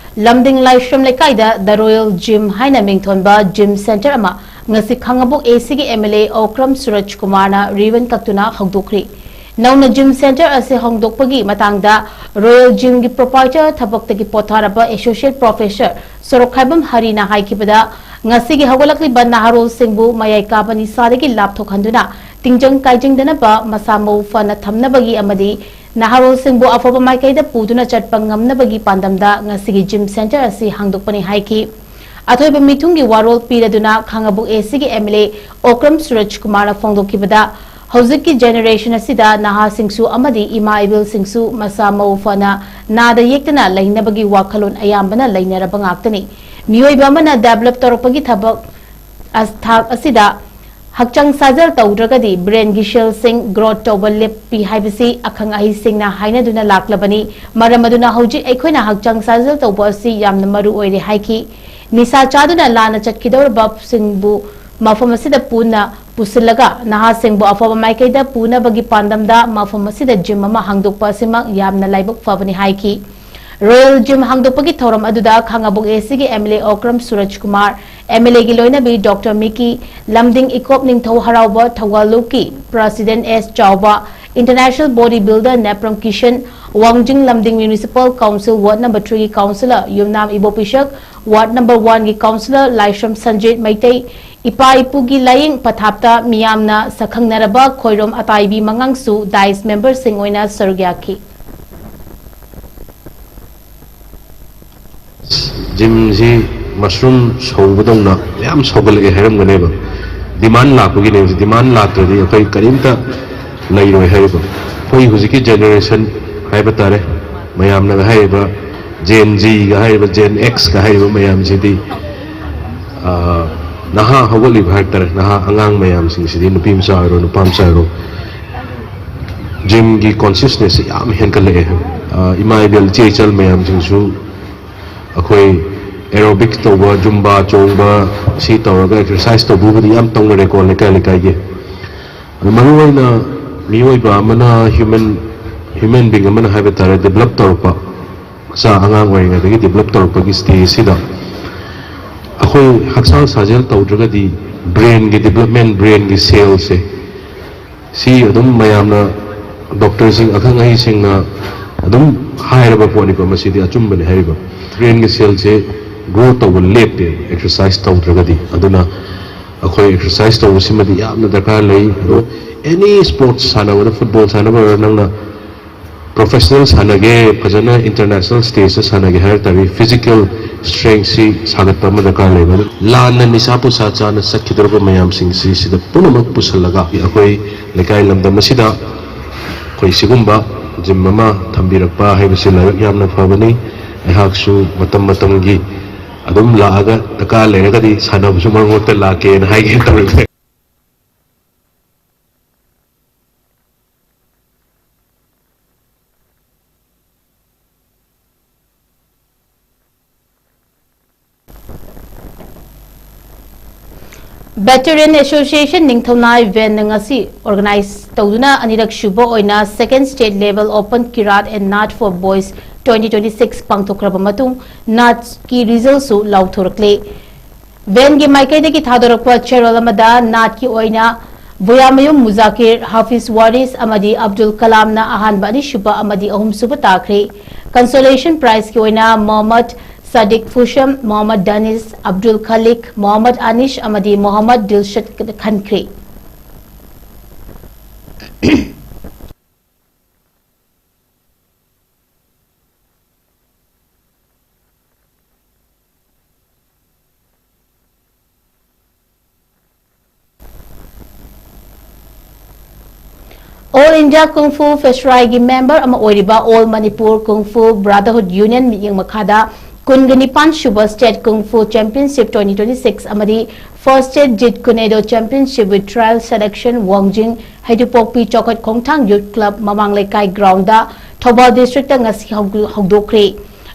ꯂꯝꯗꯤꯡ ꯂꯥꯏꯁ꯭ꯔꯝ ꯂꯩꯀꯥꯏꯗ ꯗ ꯔꯣꯌꯦꯜ ꯖꯤꯝ ꯍꯥꯏꯅ ꯃꯤꯡꯊꯣꯟꯕ ꯖꯤꯝ ꯁꯦꯟꯇꯔ ꯑꯃ ꯉꯁꯤ ꯈꯥꯉꯕꯣꯛ ꯑꯦ ꯁꯤꯒꯤ ꯑꯦꯝ ꯑꯦꯜ ꯑꯦ ꯑꯣꯀ꯭ꯔꯝ ꯁꯨꯔꯖ ꯀꯨꯃꯥꯔꯅ ꯔꯤꯕꯟ ꯀꯛꯇꯨꯅ ꯍꯧꯗꯣꯛꯈ꯭ꯔꯤ꯫ ꯅꯧꯅ ꯖꯤꯝ ꯁꯦꯟꯇꯔ ꯑꯁꯤ ꯍꯥꯡꯗꯣꯛꯄꯒꯤ ꯃꯇꯥꯡꯗ ꯔꯣꯌꯦꯜ ꯖꯤꯝꯒꯤ ꯄ꯭ꯔꯣꯄꯥꯏꯇꯔ ꯊꯕꯛꯇꯒꯤ ꯄꯣꯊꯥꯔꯕ ꯑꯦꯁꯣꯁꯤꯌꯦꯠ ꯄ꯭ꯔꯣꯐꯦꯁꯔ ꯁꯣꯔꯣꯛꯈꯥꯏꯕꯝ ꯍꯔꯤꯅ ꯍꯥꯏꯈꯤꯕꯗ, ꯉꯁꯤꯒꯤ ꯍꯧꯒꯠꯂꯛꯂꯤꯕ ꯅꯍꯥꯔꯣꯜꯁꯤꯡꯕꯨ ꯃꯌꯥꯏ ꯀꯥꯕ ꯅꯤꯁꯥꯗꯒꯤ ꯂꯥꯞꯊꯣꯛꯍꯟꯗꯨꯅ ꯇꯤꯡꯖꯪ ꯀꯥꯏꯖꯪꯗꯅꯕ ꯃꯁꯥ ꯃꯎ ꯐꯅ ꯊꯝꯅꯕꯒꯤ ꯑꯃꯗꯤ ꯅꯍꯥꯔꯣꯜꯁꯤꯡꯕꯨ ꯑꯐꯕ ꯃꯥꯏꯀꯩꯗ ꯄꯨꯗꯨꯅ ꯆꯠꯄ ꯉꯝꯅꯕꯒꯤ ꯄꯥꯟꯗꯝꯗ ꯉꯁꯤꯒꯤ ꯖꯤꯝ ꯁꯦꯟꯇꯔ ꯑꯁꯤ ꯍꯥꯡꯗꯣꯛꯄꯅꯤ ꯍꯥꯏꯈꯤ꯫ ꯑꯊꯣꯏꯕ ꯃꯤꯊꯨꯡꯒꯤ ꯋꯥꯔꯣꯜ ꯄꯤꯔꯗꯨꯅ ꯈꯥꯉꯕꯣꯛ ꯑꯦ ꯁꯤꯒꯤ ꯑꯦꯝ ꯑꯦꯜ ꯑꯦ ꯑꯣꯀ꯭ꯔꯝ ꯁꯨꯔꯖ ꯀꯨꯃꯥꯔꯅ ꯐꯣꯡꯗꯣꯛꯈꯤꯕꯗ, ꯍꯧꯖꯤꯛꯀꯤ ꯖꯦꯅꯦꯔꯦꯁꯟ ꯑꯁꯤꯗ ꯅꯍꯥꯁꯤꯡꯁꯨ ꯑꯃꯗꯤ ꯏꯃꯥ ꯏꯕꯦꯜꯁꯤꯡꯁꯨ ꯃꯁꯥ ꯃꯎ ꯐꯅ ꯅꯥꯗ ꯌꯦꯛꯇꯅ ꯂꯩꯅꯕꯒꯤ ꯋꯥꯈꯜꯂꯣꯟ ꯑꯌꯥꯝꯕꯅ ꯂꯩꯅꯔꯕ ꯉꯥꯛꯇꯅꯤ꯫ ꯃꯤꯑꯣꯏꯕ ꯑꯃꯅ ꯗꯦꯚꯂꯞ ꯇꯧꯔꯛꯄꯒꯤ ꯊꯕꯛ ꯑꯁ-, ꯊꯥꯛ ꯑꯁꯤꯗ ꯍꯛꯆꯥꯡ ꯁꯥꯖꯦꯜ ꯇꯧꯗ꯭ꯔꯒꯗꯤ ꯕ꯭ꯔꯦꯟꯒꯤ ꯁꯦꯜꯁꯤꯡ ꯒ꯭ꯔꯣꯊ ꯇꯧꯕ ꯂꯦꯞꯄꯤ ꯍꯥꯏꯕꯁꯤ ꯑꯈꯪ ꯑꯍꯩꯁꯤꯡꯅ ꯍꯥꯏꯅꯗꯨꯅ ꯂꯥꯛꯂꯕꯅꯤ꯫ ꯃꯔꯝ ꯑꯗꯨꯅ ꯍꯧꯖꯤꯛ ꯑꯩꯈꯣꯏꯅ ꯍꯛꯆꯥꯡ ꯁꯥꯖꯦꯜ ꯇꯧꯕ ꯑꯁꯤ ꯌꯥꯝꯅ ꯃꯔꯨ ꯑꯣꯏꯔꯦ ꯍꯥꯏꯈꯤ꯫ ꯅꯤꯁꯥ ꯆꯥꯗꯨꯅ ꯂꯥꯟꯅ ꯆꯠꯈꯤꯗꯧꯔꯕꯁꯤꯡꯕꯨ ꯃꯐꯝ ꯑꯁꯤꯗ ꯄꯨꯟꯅ ꯄꯨꯁꯤꯜꯂꯒ ꯅꯍꯥꯁꯤꯡꯕꯨ ꯑꯐꯕ ꯃꯥꯏꯀꯩꯗ ꯄꯨꯅꯕꯒꯤ ꯄꯥꯟꯗꯝꯗ ꯃꯐꯝ ꯑꯁꯤꯗ ꯖꯤꯝ ꯑꯃ ꯍꯥꯡꯗꯣꯛꯄ ꯑꯁꯤꯃꯛ ꯌꯥꯝꯅ ꯂꯥꯏꯕꯛ ꯐꯕꯅꯤ ꯍꯥꯏꯈꯤ꯫ ꯔꯣꯌꯦꯜ ꯖꯤꯝ ꯍꯥꯡꯗꯣꯛꯄꯒꯤ ꯊꯧꯔꯝ ꯑꯗꯨꯗ ꯈꯥꯉꯕꯣꯛ ꯑꯦ ꯁꯤꯒꯤ M L A Okram Surja Kumar, M L ꯑꯦꯒꯤ ꯂꯣꯏꯅꯕꯤ ꯗꯣꯛꯇꯔ ꯃꯤꯀꯤ, ꯂꯝꯗꯤꯡ ꯏꯀꯣꯞ ꯅꯤꯡꯊꯧ ꯍꯔꯥꯎꯕ ꯊꯧꯒꯜ ꯂꯨꯞꯀꯤ ꯄ꯭ꯔꯁꯤꯗꯦꯟ ꯑꯦꯁ ꯆꯥꯎꯕ, international body builder Nepram Kisan, ꯋꯥꯡꯖꯤꯡ ꯂꯝꯗꯤꯡ ꯃ꯭ꯌꯨꯅꯤꯁꯤꯄꯥꯜ ꯀꯥꯎꯟꯁꯤꯜ ꯋꯥꯔꯗ ꯅꯝꯕꯔ ꯊ꯭ꯔꯤꯒꯤ ꯀꯥꯎꯟꯁꯤꯂꯔ ꯌꯨꯝꯅꯥꯝ ꯏꯕꯣꯄꯤꯁꯛ, ꯋꯥꯔꯗ ꯅꯝꯕꯔ ꯋꯥꯟꯒꯤ ꯀꯥꯎꯟꯁꯤꯂꯔ ꯂꯥꯏꯁ꯭ꯔꯝ ꯁꯟꯖꯤꯠ ꯃꯩꯇꯩ, ꯏꯄꯥ ꯏꯄꯨꯒꯤ ꯂꯥꯏꯌꯦꯡ ꯄꯊꯥꯞꯇ ꯃꯤꯌꯥꯝꯅ ꯁꯛꯈꯪꯅꯔꯕ ꯈꯣꯏꯔꯣꯝ ꯑꯇꯥꯏꯕꯤ ꯃꯉꯥꯡꯁꯨ ꯗꯥꯏꯁ ꯃꯦꯝꯕꯔꯁꯤꯡ ꯑꯣꯏꯅ ꯁꯔꯨꯛ ꯌꯥꯈꯤ꯫ ꯖꯤꯝꯁꯤ ꯃꯁꯔꯨꯝ ꯁꯧꯕꯗꯧꯅ ꯃꯌꯥꯝ ꯁꯧꯒꯠꯂꯛꯑꯦ ꯍꯥꯏꯔꯝꯒꯅꯦꯕ꯫ ꯗꯤꯃꯥꯟ ꯂꯥꯛꯄꯒꯤꯅꯦ꯫ ꯍꯧꯖꯤꯛ ꯗꯤꯃꯥꯟ ꯂꯥꯛꯇ꯭ꯔꯗꯤ ꯑꯩꯈꯣꯏ ꯀꯔꯤꯝꯇ ꯂꯩꯔꯣꯏ ꯍꯥꯏꯔꯤꯕ꯫ ꯑꯩꯈꯣꯏ ꯍꯧꯖꯤꯛꯀꯤ ꯖꯦꯅꯦꯔꯦꯁꯟ ꯍꯥꯏꯕ ꯇꯥꯔꯦ, ꯃꯌꯥꯝꯅꯒ ꯍꯥꯏꯔꯤꯕ ꯖꯦꯟ ꯖꯤꯒ ꯍꯥꯏꯔꯤꯕ, ꯖꯦꯟ ꯑꯦꯛꯁꯀ ꯍꯥꯏꯔꯤꯕ ꯃꯌꯥꯝꯁꯤꯗꯤ, ꯑ, ꯅꯍꯥ ꯍꯧꯒꯠꯂꯤꯕ ꯍꯥꯏ ꯇꯥꯔꯦ, ꯅꯍꯥ ꯑꯉꯥꯡ ꯃꯌꯥꯝꯁꯤꯡꯁꯤꯗꯤ, ꯅꯨꯄꯤ ꯃꯆꯥ ꯑꯣꯏꯔꯣ, ꯅꯨꯄꯥ ꯃꯆꯥ ꯑꯣꯏꯔꯣ, ꯖꯤꯝꯒꯤ ꯀꯣꯟꯁꯤꯌꯁꯅꯦꯁꯁꯦ ꯌꯥꯝ ꯍꯦꯟꯒꯠꯂꯛꯑꯦ꯫ ꯑ, ꯏꯃꯥ ꯏꯕꯦꯜ, ꯏꯆꯦ ꯏꯆꯜ ꯃꯌꯥꯝꯁꯤꯡꯁꯨ ꯑꯩꯈꯣꯏ ꯑꯦꯔꯣꯕꯤꯛꯁ ꯇꯧꯕ, ꯖꯨꯝꯕꯥ ꯆꯣꯡꯕ, ꯁꯤ ꯇꯧꯔꯒ ꯑꯦꯛꯁꯔꯁꯥꯏꯁ ꯇꯧꯕꯕꯨꯗꯤ ꯌꯥꯝ ꯇꯧꯅꯔꯦꯀꯣ ꯂꯩꯀꯥꯏ ꯂꯩꯀꯥꯏꯒꯤ꯫ ꯑꯗꯨ ꯃꯔꯨꯑꯣꯏꯅ ꯃꯤꯑꯣꯏꯕ ꯑꯃꯅ, ꯍ꯭ꯌꯨꯃꯦꯟ, ꯍ꯭ꯌꯨꯃꯦꯟ ꯕꯤꯡ ꯑꯃꯅ ꯍꯥꯏꯕ ꯇꯥꯔꯦ, ꯗꯤꯕꯂꯞ ꯇꯧꯔꯛꯄ, ꯃꯆꯥ ꯑꯉꯥꯡ ꯑꯣꯏꯔꯤꯉꯩꯗꯒꯤ ꯗꯤꯕꯂꯞ ꯇꯧꯔꯛꯄꯒꯤ ꯁ꯭ꯇꯦꯖꯁꯤꯗ ꯑꯩꯈꯣꯏ ꯍꯛꯆꯥꯡ ꯁꯥꯖꯦꯜ ꯇꯧꯗ꯭ꯔꯒꯗꯤ ꯕ꯭ꯔꯦꯟꯒꯤ ꯗꯤꯕꯂꯞꯃꯦꯟ, ꯕ꯭ꯔꯦꯟꯒꯤ ꯁꯦꯜꯁꯦ, ꯁꯤ ꯑꯗꯨꯝ ꯃꯌꯥꯝꯅ, ꯗꯣꯛꯇꯔꯁꯤꯡ, ꯑꯈꯪ ꯑꯍꯩꯁꯤꯡꯅ ꯑꯗꯨꯝ ꯍꯥꯏꯔꯕ ꯄꯣꯠꯅꯤꯀꯣ꯫ ꯃꯁꯤꯗꯤ ꯑꯆꯨꯝꯕꯅꯤ ꯍꯥꯏꯔꯤꯕ꯫ ꯕ꯭ꯔꯦꯟꯒꯤ ꯁꯦꯜꯁꯦ ꯒ꯭ꯔꯣ ꯇꯧꯕ ꯂꯦꯞꯄꯦ ꯑꯦꯛꯁꯔꯁꯥꯏꯁ ꯇꯧꯗ꯭ꯔꯒꯗꯤ꯫ ꯑꯗꯨꯅ ꯑꯩꯈꯣꯏ ꯑꯦꯛꯁꯔꯁꯥꯏꯁ ꯇꯧꯕꯁꯤꯃꯗꯤ ꯌꯥꯝꯅ ꯗꯔꯀꯥꯔ ꯂꯩ꯫ ꯑꯗꯣ ꯑꯦꯅꯤ ꯁ꯭ꯄꯣꯔꯠꯁ ꯁꯥꯟꯅꯕꯗ, ꯐꯨꯠꯕꯣꯜ ꯁꯥꯟꯅꯕ ꯑꯣꯏꯔꯣ, ꯅꯪꯅ ꯄ꯭ꯔꯣꯐꯦꯁꯅꯦꯜ ꯁꯥꯟꯅꯒꯦ, ꯐꯖꯅ ꯏꯟꯇꯔꯅꯦꯁꯅꯦꯜ ꯁ꯭ꯇꯦꯖꯇ ꯁꯥꯟꯅꯒꯦ ꯍꯥꯏꯔ ꯇꯥꯔꯗꯤ, ꯐꯤꯖꯤꯀꯦꯜ ꯁ꯭ꯇꯔꯦꯡꯁꯤ ꯁꯥꯒꯠꯄ ꯑꯃ ꯗꯔꯀꯥꯔ ꯂꯩꯕ꯫ ꯑꯗꯨ ꯂꯥꯟꯅ ꯅꯤꯁꯥ ꯄꯨꯁꯥ ꯆꯥꯅ ꯆꯠꯈꯤꯗꯧꯔꯕ ꯃꯌꯥꯝꯁꯤꯡꯁꯤ ꯁꯤꯗ ꯄꯨꯝꯅꯃꯛ ꯄꯨꯁꯜꯂꯒ, ꯑꯩꯈꯣꯏ ꯂꯩꯀꯥꯏ ꯂꯝꯗꯝ ꯑꯁꯤꯗ ꯑꯩꯈꯣꯏ ꯁꯤꯒꯨꯝꯕ ꯖꯤꯝ ꯑꯃ ꯊꯝꯕꯤꯔꯛꯄ ꯍꯥꯏꯕꯁꯤ ꯂꯥꯏꯕꯛ ꯌꯥꯝꯅ ꯐꯕꯅꯤ꯫ ꯑꯩꯍꯥꯛꯁꯨ ꯃꯇꯝ ꯃꯇꯝꯒꯤ ꯑꯗꯨꯝ ꯂꯥꯛꯑꯒ, ꯗꯔꯀꯥꯔ ꯂꯩꯔꯒꯗꯤ ꯁꯥꯟꯅꯕꯁꯨ ꯃꯔꯛ ꯃꯔꯛꯇ ꯂꯥꯛꯀꯦꯅ ꯍꯥꯏꯒꯦ ꯇꯧꯔꯛꯄꯅꯦ꯫ Veteran Association ꯅꯤꯡꯊꯧꯅꯥ ꯏꯚꯦꯟꯅ ꯉꯁꯤ ꯑꯣꯔꯒꯅꯥꯏꯖ ꯇꯧꯗꯨꯅ ꯑꯅꯤꯔꯛ ꯁꯨꯕ ꯑꯣꯏꯅ Second State Level Open Kirat and Naat for Boys twenty twenty six ꯄꯥꯡꯊꯣꯛꯈ꯭ꯔꯕ ꯃꯇꯨꯡ, ꯅꯥꯠꯀꯤ ꯔꯤꯖꯜꯁꯨ ꯂꯥꯎꯊꯣꯔꯛꯂꯦ꯫ ꯏꯚꯦꯟꯒꯤ ꯃꯥꯏꯀꯩꯗꯒꯤ ꯊꯥꯗꯣꯔꯛꯄ ꯆꯦꯔꯣꯜ ꯑꯃꯗ ꯅꯥꯠꯀꯤ ꯑꯣꯏꯅ ꯕꯨꯌꯥꯃꯌꯨꯝ ꯃꯨꯖꯥꯀꯤꯔ, ꯍꯥꯐꯤꯖ ꯋꯥꯔꯤꯁ ꯑꯃꯗꯤ ꯑꯕꯗꯨꯜ ꯀꯂꯥꯝꯅ ꯑꯍꯥꯟꯕ, ꯑꯅꯤꯁꯨꯕ ꯑꯃꯗꯤ ꯑꯍꯨꯝꯁꯨꯕ ꯇꯥꯈ꯭ꯔꯦ꯫ ꯀꯟꯁꯣꯂꯦꯁꯟ ꯄ꯭ꯔꯥꯏꯖꯀꯤ ꯑꯣꯏꯅ ꯃꯣꯍꯝꯃꯗ ꯁꯥꯗꯤꯛ ꯐꯨꯁꯝ, ꯃꯣꯍꯝꯃꯗ ꯗꯥꯅꯤꯁ, ꯑꯕꯗꯨꯜ ꯈꯥꯂꯤꯛ, ꯃꯣꯍꯝꯃꯗ ꯑꯅꯤꯁ ꯑꯃꯗꯤ ꯃꯣꯍꯝꯃꯗ ꯗꯤꯜꯁꯠ ꯈꯟꯈ꯭ꯔꯦ꯫ All India Kung Fu ꯐꯦꯁꯔꯥꯏꯒꯤ ꯃꯦꯝꯕꯔ ꯑꯃ ꯑꯣꯏꯔꯤꯕ All Manipur Kung Fu Brotherhood Union ꯃꯤꯠꯌꯦꯡ ꯃꯈꯥꯗ ꯀꯨꯟꯒ ꯅꯤꯄꯥꯟ ꯁꯨꯕ State Kung Fu Championship twenty twenty six ꯑꯃꯗꯤ First State Jeet Kune Do Championship with Trial Selection Wangjing ꯍꯩꯗꯨꯄꯣꯛꯄꯤ ꯆꯥꯎꯈꯠ ꯈꯣꯡꯊꯥꯡ Youth Club ꯃꯃꯥꯡ ꯂꯩꯀꯥꯏ ꯒ꯭ꯔꯥꯎꯟꯗ ꯊꯧꯕꯥꯜ ꯗꯤꯁꯇ꯭ꯔꯤꯛꯇ ꯉꯁꯤ ꯍꯧꯗꯣꯛꯈ꯭ꯔꯦ꯫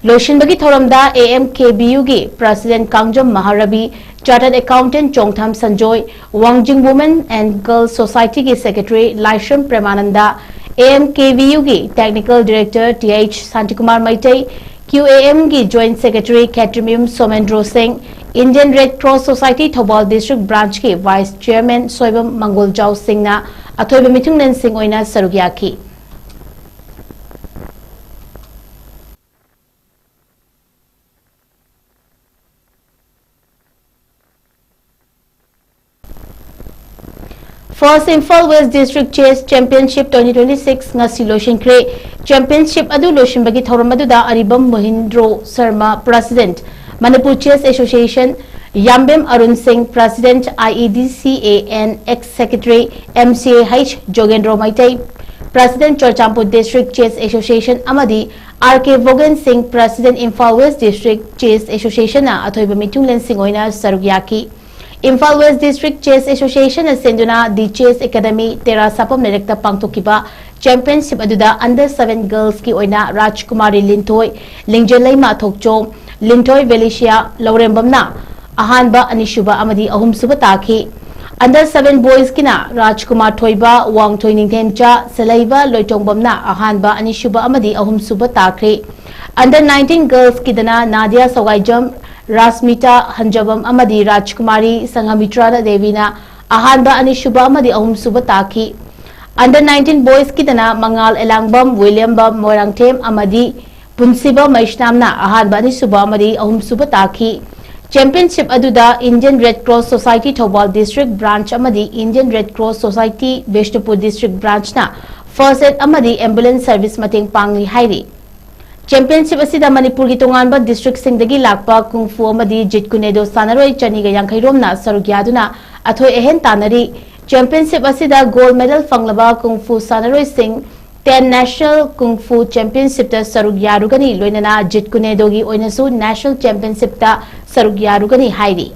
ꯂꯣꯏꯁꯤꯟꯕꯒꯤ ꯊꯧꯔꯝꯗ A M K B U ꯒꯤ President Kangjam ꯃꯍꯥꯔꯕꯤ, Chartered Accountant Chongtham Sanjoy, Wangjing Women and Girls Society ꯒꯤ Secretary Laishram ꯄ꯭ꯔꯦꯃꯥꯅꯟꯗ, A M K B U ꯒꯤ Technical Director T H Shantikumar Meitei, Q A M ꯒꯤ Joint Secretary ꯈꯦꯇ꯭ꯔꯤꯃꯌꯨꯝ ꯁꯣꯃꯦꯟꯗ꯭ꯔꯣ ꯁꯤꯡ, Indian Red Cross Society Thoubal District Branch ꯀꯤ Vice Chairman ꯁꯣꯏꯕꯝ ꯃꯪꯒꯣꯜꯖꯥꯎ ꯁꯤꯡꯅ ꯑꯊꯣꯏꯕ ꯃꯤꯊꯨꯡꯂꯦꯟꯁꯤꯡ ꯑꯣꯏꯅ ꯁꯔꯨꯛ ꯌꯥꯈꯤ꯫ First Imphal West District Chess Championship twenty twenty-six ꯉꯁꯤ ꯂꯣꯏꯁꯤꯟꯈ꯭ꯔꯦ꯫ Championship ꯑꯗꯨ ꯂꯣꯏꯁꯤꯟꯕꯒꯤ ꯊꯧꯔꯝ ꯑꯗꯨꯗ ꯑꯔꯤꯕꯝ ꯃꯣꯍꯤꯟꯗ꯭ꯔꯣ Sharma, President, Manipur Chess Association, ꯌꯥꯝꯕꯦꯝ Arun ꯁꯤꯡ, President, I A D C A and Ex Secretary, M C A H ꯖꯣꯒꯦꯟꯗ꯭ꯔꯣ Meitei, President, Churachandpur District Chess Association, ꯑꯃꯗꯤ R K ꯚꯣꯒꯦꯟ ꯁꯤꯡ, President, Imphal West District Chess Association ꯅ ꯑꯊꯣꯏꯕ ꯃꯤꯊꯨꯡꯂꯦꯟꯁꯤꯡ ꯑꯣꯏꯅ ꯁꯔꯨꯛ ꯌꯥꯈꯤ꯫ Imphal West District Chess Association ꯅ ꯁꯤꯟꯗꯨꯅ The Chess Academy ꯇꯦꯔꯥ ꯁꯥꯄꯝ ꯂꯩꯔꯛꯇ ꯄꯥꯡꯊꯣꯛꯈꯤꯕ Championship ꯑꯗꯨꯗ Under seven Girls ꯀꯤ ꯑꯣꯏꯅ ꯔꯥꯖꯀꯨꯃꯥꯔꯤ ꯂꯤꯟꯊꯣꯏ, ꯂꯤꯡꯖꯦꯜꯂꯩꯃ ꯊꯣꯛꯆꯣꯝ, ꯂꯤꯟꯊꯣꯏ ꯚꯦꯂꯤꯁꯤꯌꯥ ꯂꯧꯔꯦꯝꯕꯝꯅ ꯑꯍꯥꯟꯕ, ꯑꯅꯤꯁꯨꯕ ꯑꯃꯗꯤ ꯑꯍꯨꯝꯁꯨꯕ ꯇꯥꯈꯤ꯫ Under seven Boys ꯀꯤꯅ ꯔꯥꯖꯀꯨꯃꯥꯔ ꯊꯣꯏꯕ, ꯋꯥꯡꯊꯣꯏ ꯅꯤꯡꯊꯦꯝꯆꯥ, ꯁꯂꯩꯕ ꯂꯣꯏꯇꯣꯡꯕꯝꯅ ꯑꯍꯥꯟꯕ, ꯑꯅꯤꯁꯨꯕ ꯑꯃꯗꯤ ꯑꯍꯨꯝꯁꯨꯕ ꯇꯥꯈ꯭ꯔꯦ꯫ Under nineteen Girls ꯀꯤꯗꯅ ꯅꯥꯗꯤꯌꯥ ꯁꯧꯒꯥꯏꯖꯝ, ꯔꯥꯁꯃꯤꯇꯥ ꯍꯟꯖꯕꯝ ꯑꯃꯗꯤ ꯔꯥꯖꯀꯨꯃꯥꯔꯤ ꯁꯪꯘꯃꯤꯇ꯭ꯔꯥ ꯗꯦꯕꯤꯅ ꯑꯍꯥꯟꯕ, ꯑꯅꯤꯁꯨꯕ ꯑꯃꯗꯤ ꯑꯍꯨꯝꯁꯨꯕ ꯇꯥꯈꯤ꯫ Under nineteen Boys ꯀꯤꯗꯅ ꯃꯉꯥꯜ ꯑꯦꯂꯥꯡꯕꯝ, ꯋꯤꯂꯤꯌꯝꯕꯝ ꯃꯣꯏꯔꯥꯡꯊꯦꯝ ꯑꯃꯗꯤ ꯄꯨꯟꯁꯤꯕ ꯃꯩꯁꯅꯥꯝꯅ ꯑꯍꯥꯟꯕ, ꯑꯅꯤꯁꯨꯕ ꯑꯃꯗꯤ ꯑꯍꯨꯝꯁꯨꯕ ꯇꯥꯈꯤ꯫ Championship ꯑꯗꯨꯗ Indian Red Cross Society Thoubal District Branch ꯑꯃꯗꯤ Indian Red Cross Society Bishnupur District Branch ꯅ First Aid ꯑꯃꯗꯤ Ambulance Service ꯃꯇꯦꯡ ꯄꯥꯡꯂꯤ ꯍꯥꯏꯔꯤ꯫ Championship ꯑꯁꯤꯗ ꯃꯅꯤꯄꯨꯔꯒꯤ ꯇꯣꯉꯥꯟꯕ district ꯁꯤꯡꯗꯒꯤ ꯂꯥꯛꯄ ꯀꯨꯡꯐꯨ ꯑꯃꯗꯤ ꯖꯤꯠ ꯀꯨꯅꯦꯗꯣ ꯁꯥꯟꯅꯔꯣꯏ ꯆꯅꯤꯒ ꯌꯥꯡꯈꯩ ꯔꯣꯝꯅ ꯁꯔꯨꯛ ꯌꯥꯗꯨꯅ ꯑꯊꯣꯏ ꯑꯍꯦꯟ ꯇꯥꯟꯅꯔꯤ꯫ Championship ꯑꯁꯤꯗ gold medal ꯐꯪꯂꯕ ꯀꯨꯡꯐꯨ ꯁꯥꯟꯅꯔꯣꯏꯁꯤꯡ ten National Kung Fu Championship ꯇ ꯁꯔꯨꯛ ꯌꯥꯔꯨꯒꯅꯤ, ꯂꯣꯏꯅꯅ ꯖꯤꯠ ꯀꯨꯅꯦꯗꯣꯒꯤ ꯑꯣꯏꯅꯁꯨ National Championship ꯇ ꯁꯔꯨꯛ ꯌꯥꯔꯨꯒꯅꯤ ꯍꯥꯏꯔꯤ꯫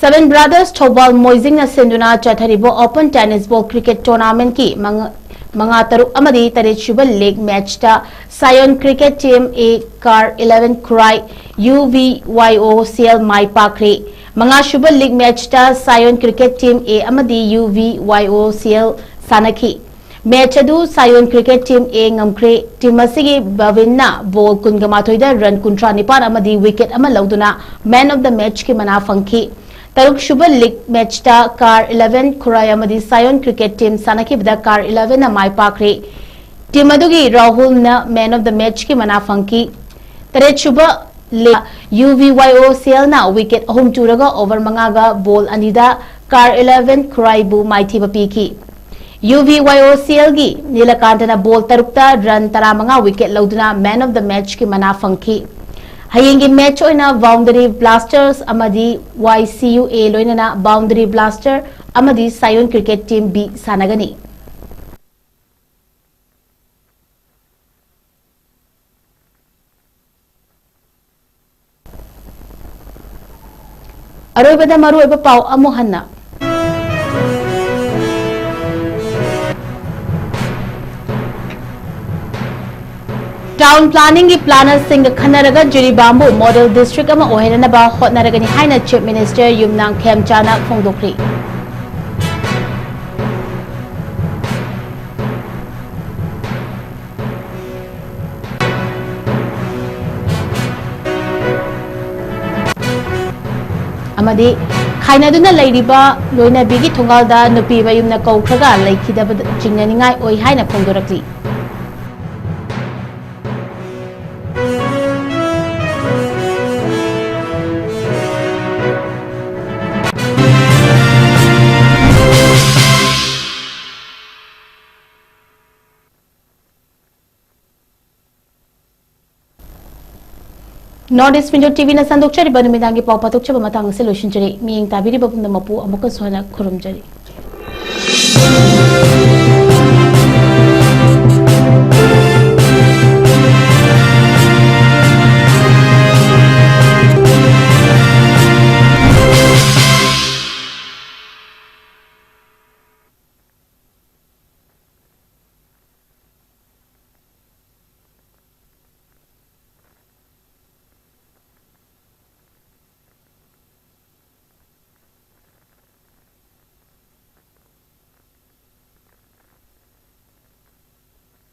Seven Brothers ꯊꯧꯕꯥꯜ ꯃꯣꯏꯖꯤꯡꯅ ꯁꯤꯟꯗꯨꯅ ꯆꯠꯊꯔꯤꯕ Open Tennis Ball Cricket Tournament ꯀꯤ ꯃꯉꯥ, ꯃꯉꯥ, ꯇꯔꯨꯛ ꯑꯃꯗꯤ ꯇꯔꯦꯠ ꯁꯨꯕ league match ꯇ Sion Cricket Team A ꯀꯥꯔ eleven ꯈꯨꯔꯥꯏ U V Y O C L ꯃꯥꯏ ꯄꯥꯛꯈ꯭ꯔꯦ꯫ ꯃꯉꯥꯁꯨꯕ league matchꯇ Sion Cricket Team A ꯑꯃꯗꯤ U V Y O C L ꯁꯥꯟꯅꯈꯤ꯫ Match ꯑꯗꯨ Sion Cricket Team A ꯉꯝꯈ꯭ꯔꯦ꯫ Team ꯑꯁꯤꯒꯤ ꯕꯕꯤꯟꯅ ball ꯀꯨꯟꯒ ꯃꯥꯊꯣꯏꯗ run ꯀꯨꯟꯊ꯭ꯔꯥ ꯅꯤꯄꯥꯟ ꯑꯃꯗꯤ wicket ꯑꯃ ꯂꯧꯗꯨꯅ man of the matchꯀꯤ ꯃꯅꯥ ꯐꯪꯈꯤ꯫ ꯇꯔꯨꯛꯁꯨꯕ league matchꯇ ꯀꯥꯔ eleven ꯈꯨꯔꯥꯏ ꯑꯃꯗꯤ Sion Cricket Team ꯁꯥꯟꯅꯈꯤꯕꯗ ꯀꯥꯔ elevenꯅ ꯃꯥꯏ ꯄꯥꯛꯈ꯭ꯔꯦ꯫ Team ꯑꯗꯨꯒꯤ ꯔꯥꯍꯨꯜꯅ man of the matchꯀꯤ ꯃꯅꯥ ꯐꯪꯈꯤ꯫ ꯇꯔꯦꯠꯁꯨꯕ league UVYOCLꯅ wicket ꯑꯍꯨꯝ ꯇꯨꯔꯒ over ꯃꯉꯥꯒ ball ꯑꯅꯤꯗ ꯀꯥꯔ eleven ꯈꯨꯔꯥꯏꯕꯨ ꯃꯥꯏꯊꯤꯕ ꯄꯤꯈꯤ꯫ UVYOCLꯒꯤ ꯅꯤꯂꯀꯥꯟꯇꯅ ball ꯇꯔꯨꯛꯇ run ꯇꯔꯥꯃꯉꯥ wicket ꯂꯧꯗꯨꯅ man of the matchꯀꯤ ꯃꯅꯥ ꯐꯪꯈꯤ꯫ ꯍꯌꯦꯡꯒꯤ match ꯑꯣꯏꯅ Boundary Blasters ꯑꯃꯗꯤ YCUA ꯂꯣꯏꯅꯅ Boundary Blaster ꯑꯃꯗꯤ Sion Cricket Team B ꯁꯥꯟꯅꯒꯅꯤ꯫ ꯑꯔꯣꯏꯕꯗ ꯃꯔꯨꯑꯣꯏꯕ ꯄꯥꯎ ꯑꯃꯨꯛ ꯍꯟꯅ꯫ Town planningꯒꯤ plannerꯁꯤꯡꯒ ꯈꯟꯅꯔꯒ ꯖꯤꯔꯤꯕꯥꯝꯕꯨ model district ꯑꯃ ꯑꯣꯏꯍꯟꯅꯕ ꯍꯣꯠꯅꯔꯒꯅꯤ ꯍꯥꯏꯅ Chief Minister ꯌꯨꯝꯅꯥꯝ ꯈꯦꯝꯆꯥꯅ ꯐꯣꯡꯗꯣꯛꯈ꯭ꯔꯤ꯫ ꯑꯃꯗꯤ ꯈꯥꯏꯅꯗꯨꯅ ꯂꯩꯔꯤꯕ ꯂꯣꯏꯅꯕꯤꯒꯤ ꯊꯣꯡꯒꯥꯜꯗ ꯅꯨꯄꯤ ꯃꯌꯨꯝꯅ ꯀꯧꯈ꯭ꯔꯒ ꯂꯩꯈꯤꯗꯕꯗ ꯆꯤꯡꯅꯅꯤꯡꯉꯥꯏ ꯑꯣꯏ ꯍꯥꯏꯅ ꯐꯣꯡꯗꯣꯔꯛꯂꯤ꯫ North East Window TVꯅ ꯁꯟꯗꯣꯛꯆꯔꯤꯕ ꯅꯨꯃꯤꯗꯥꯡꯒꯤ ꯄꯥꯎ ꯄꯥꯊꯣꯛꯆꯕ ꯃꯇꯥꯡ ꯑꯁꯤ ꯂꯣꯏꯁꯤꯟꯖꯔꯤ꯫ ꯃꯤꯠꯌꯦꯡ ꯇꯥꯕꯤꯔꯤꯕ ꯄꯨꯝꯅꯃꯛꯄꯨ ꯑꯃꯨꯛꯀꯁꯨ ꯍꯟꯅ ꯈꯨꯔꯨꯝꯖꯔꯤ꯫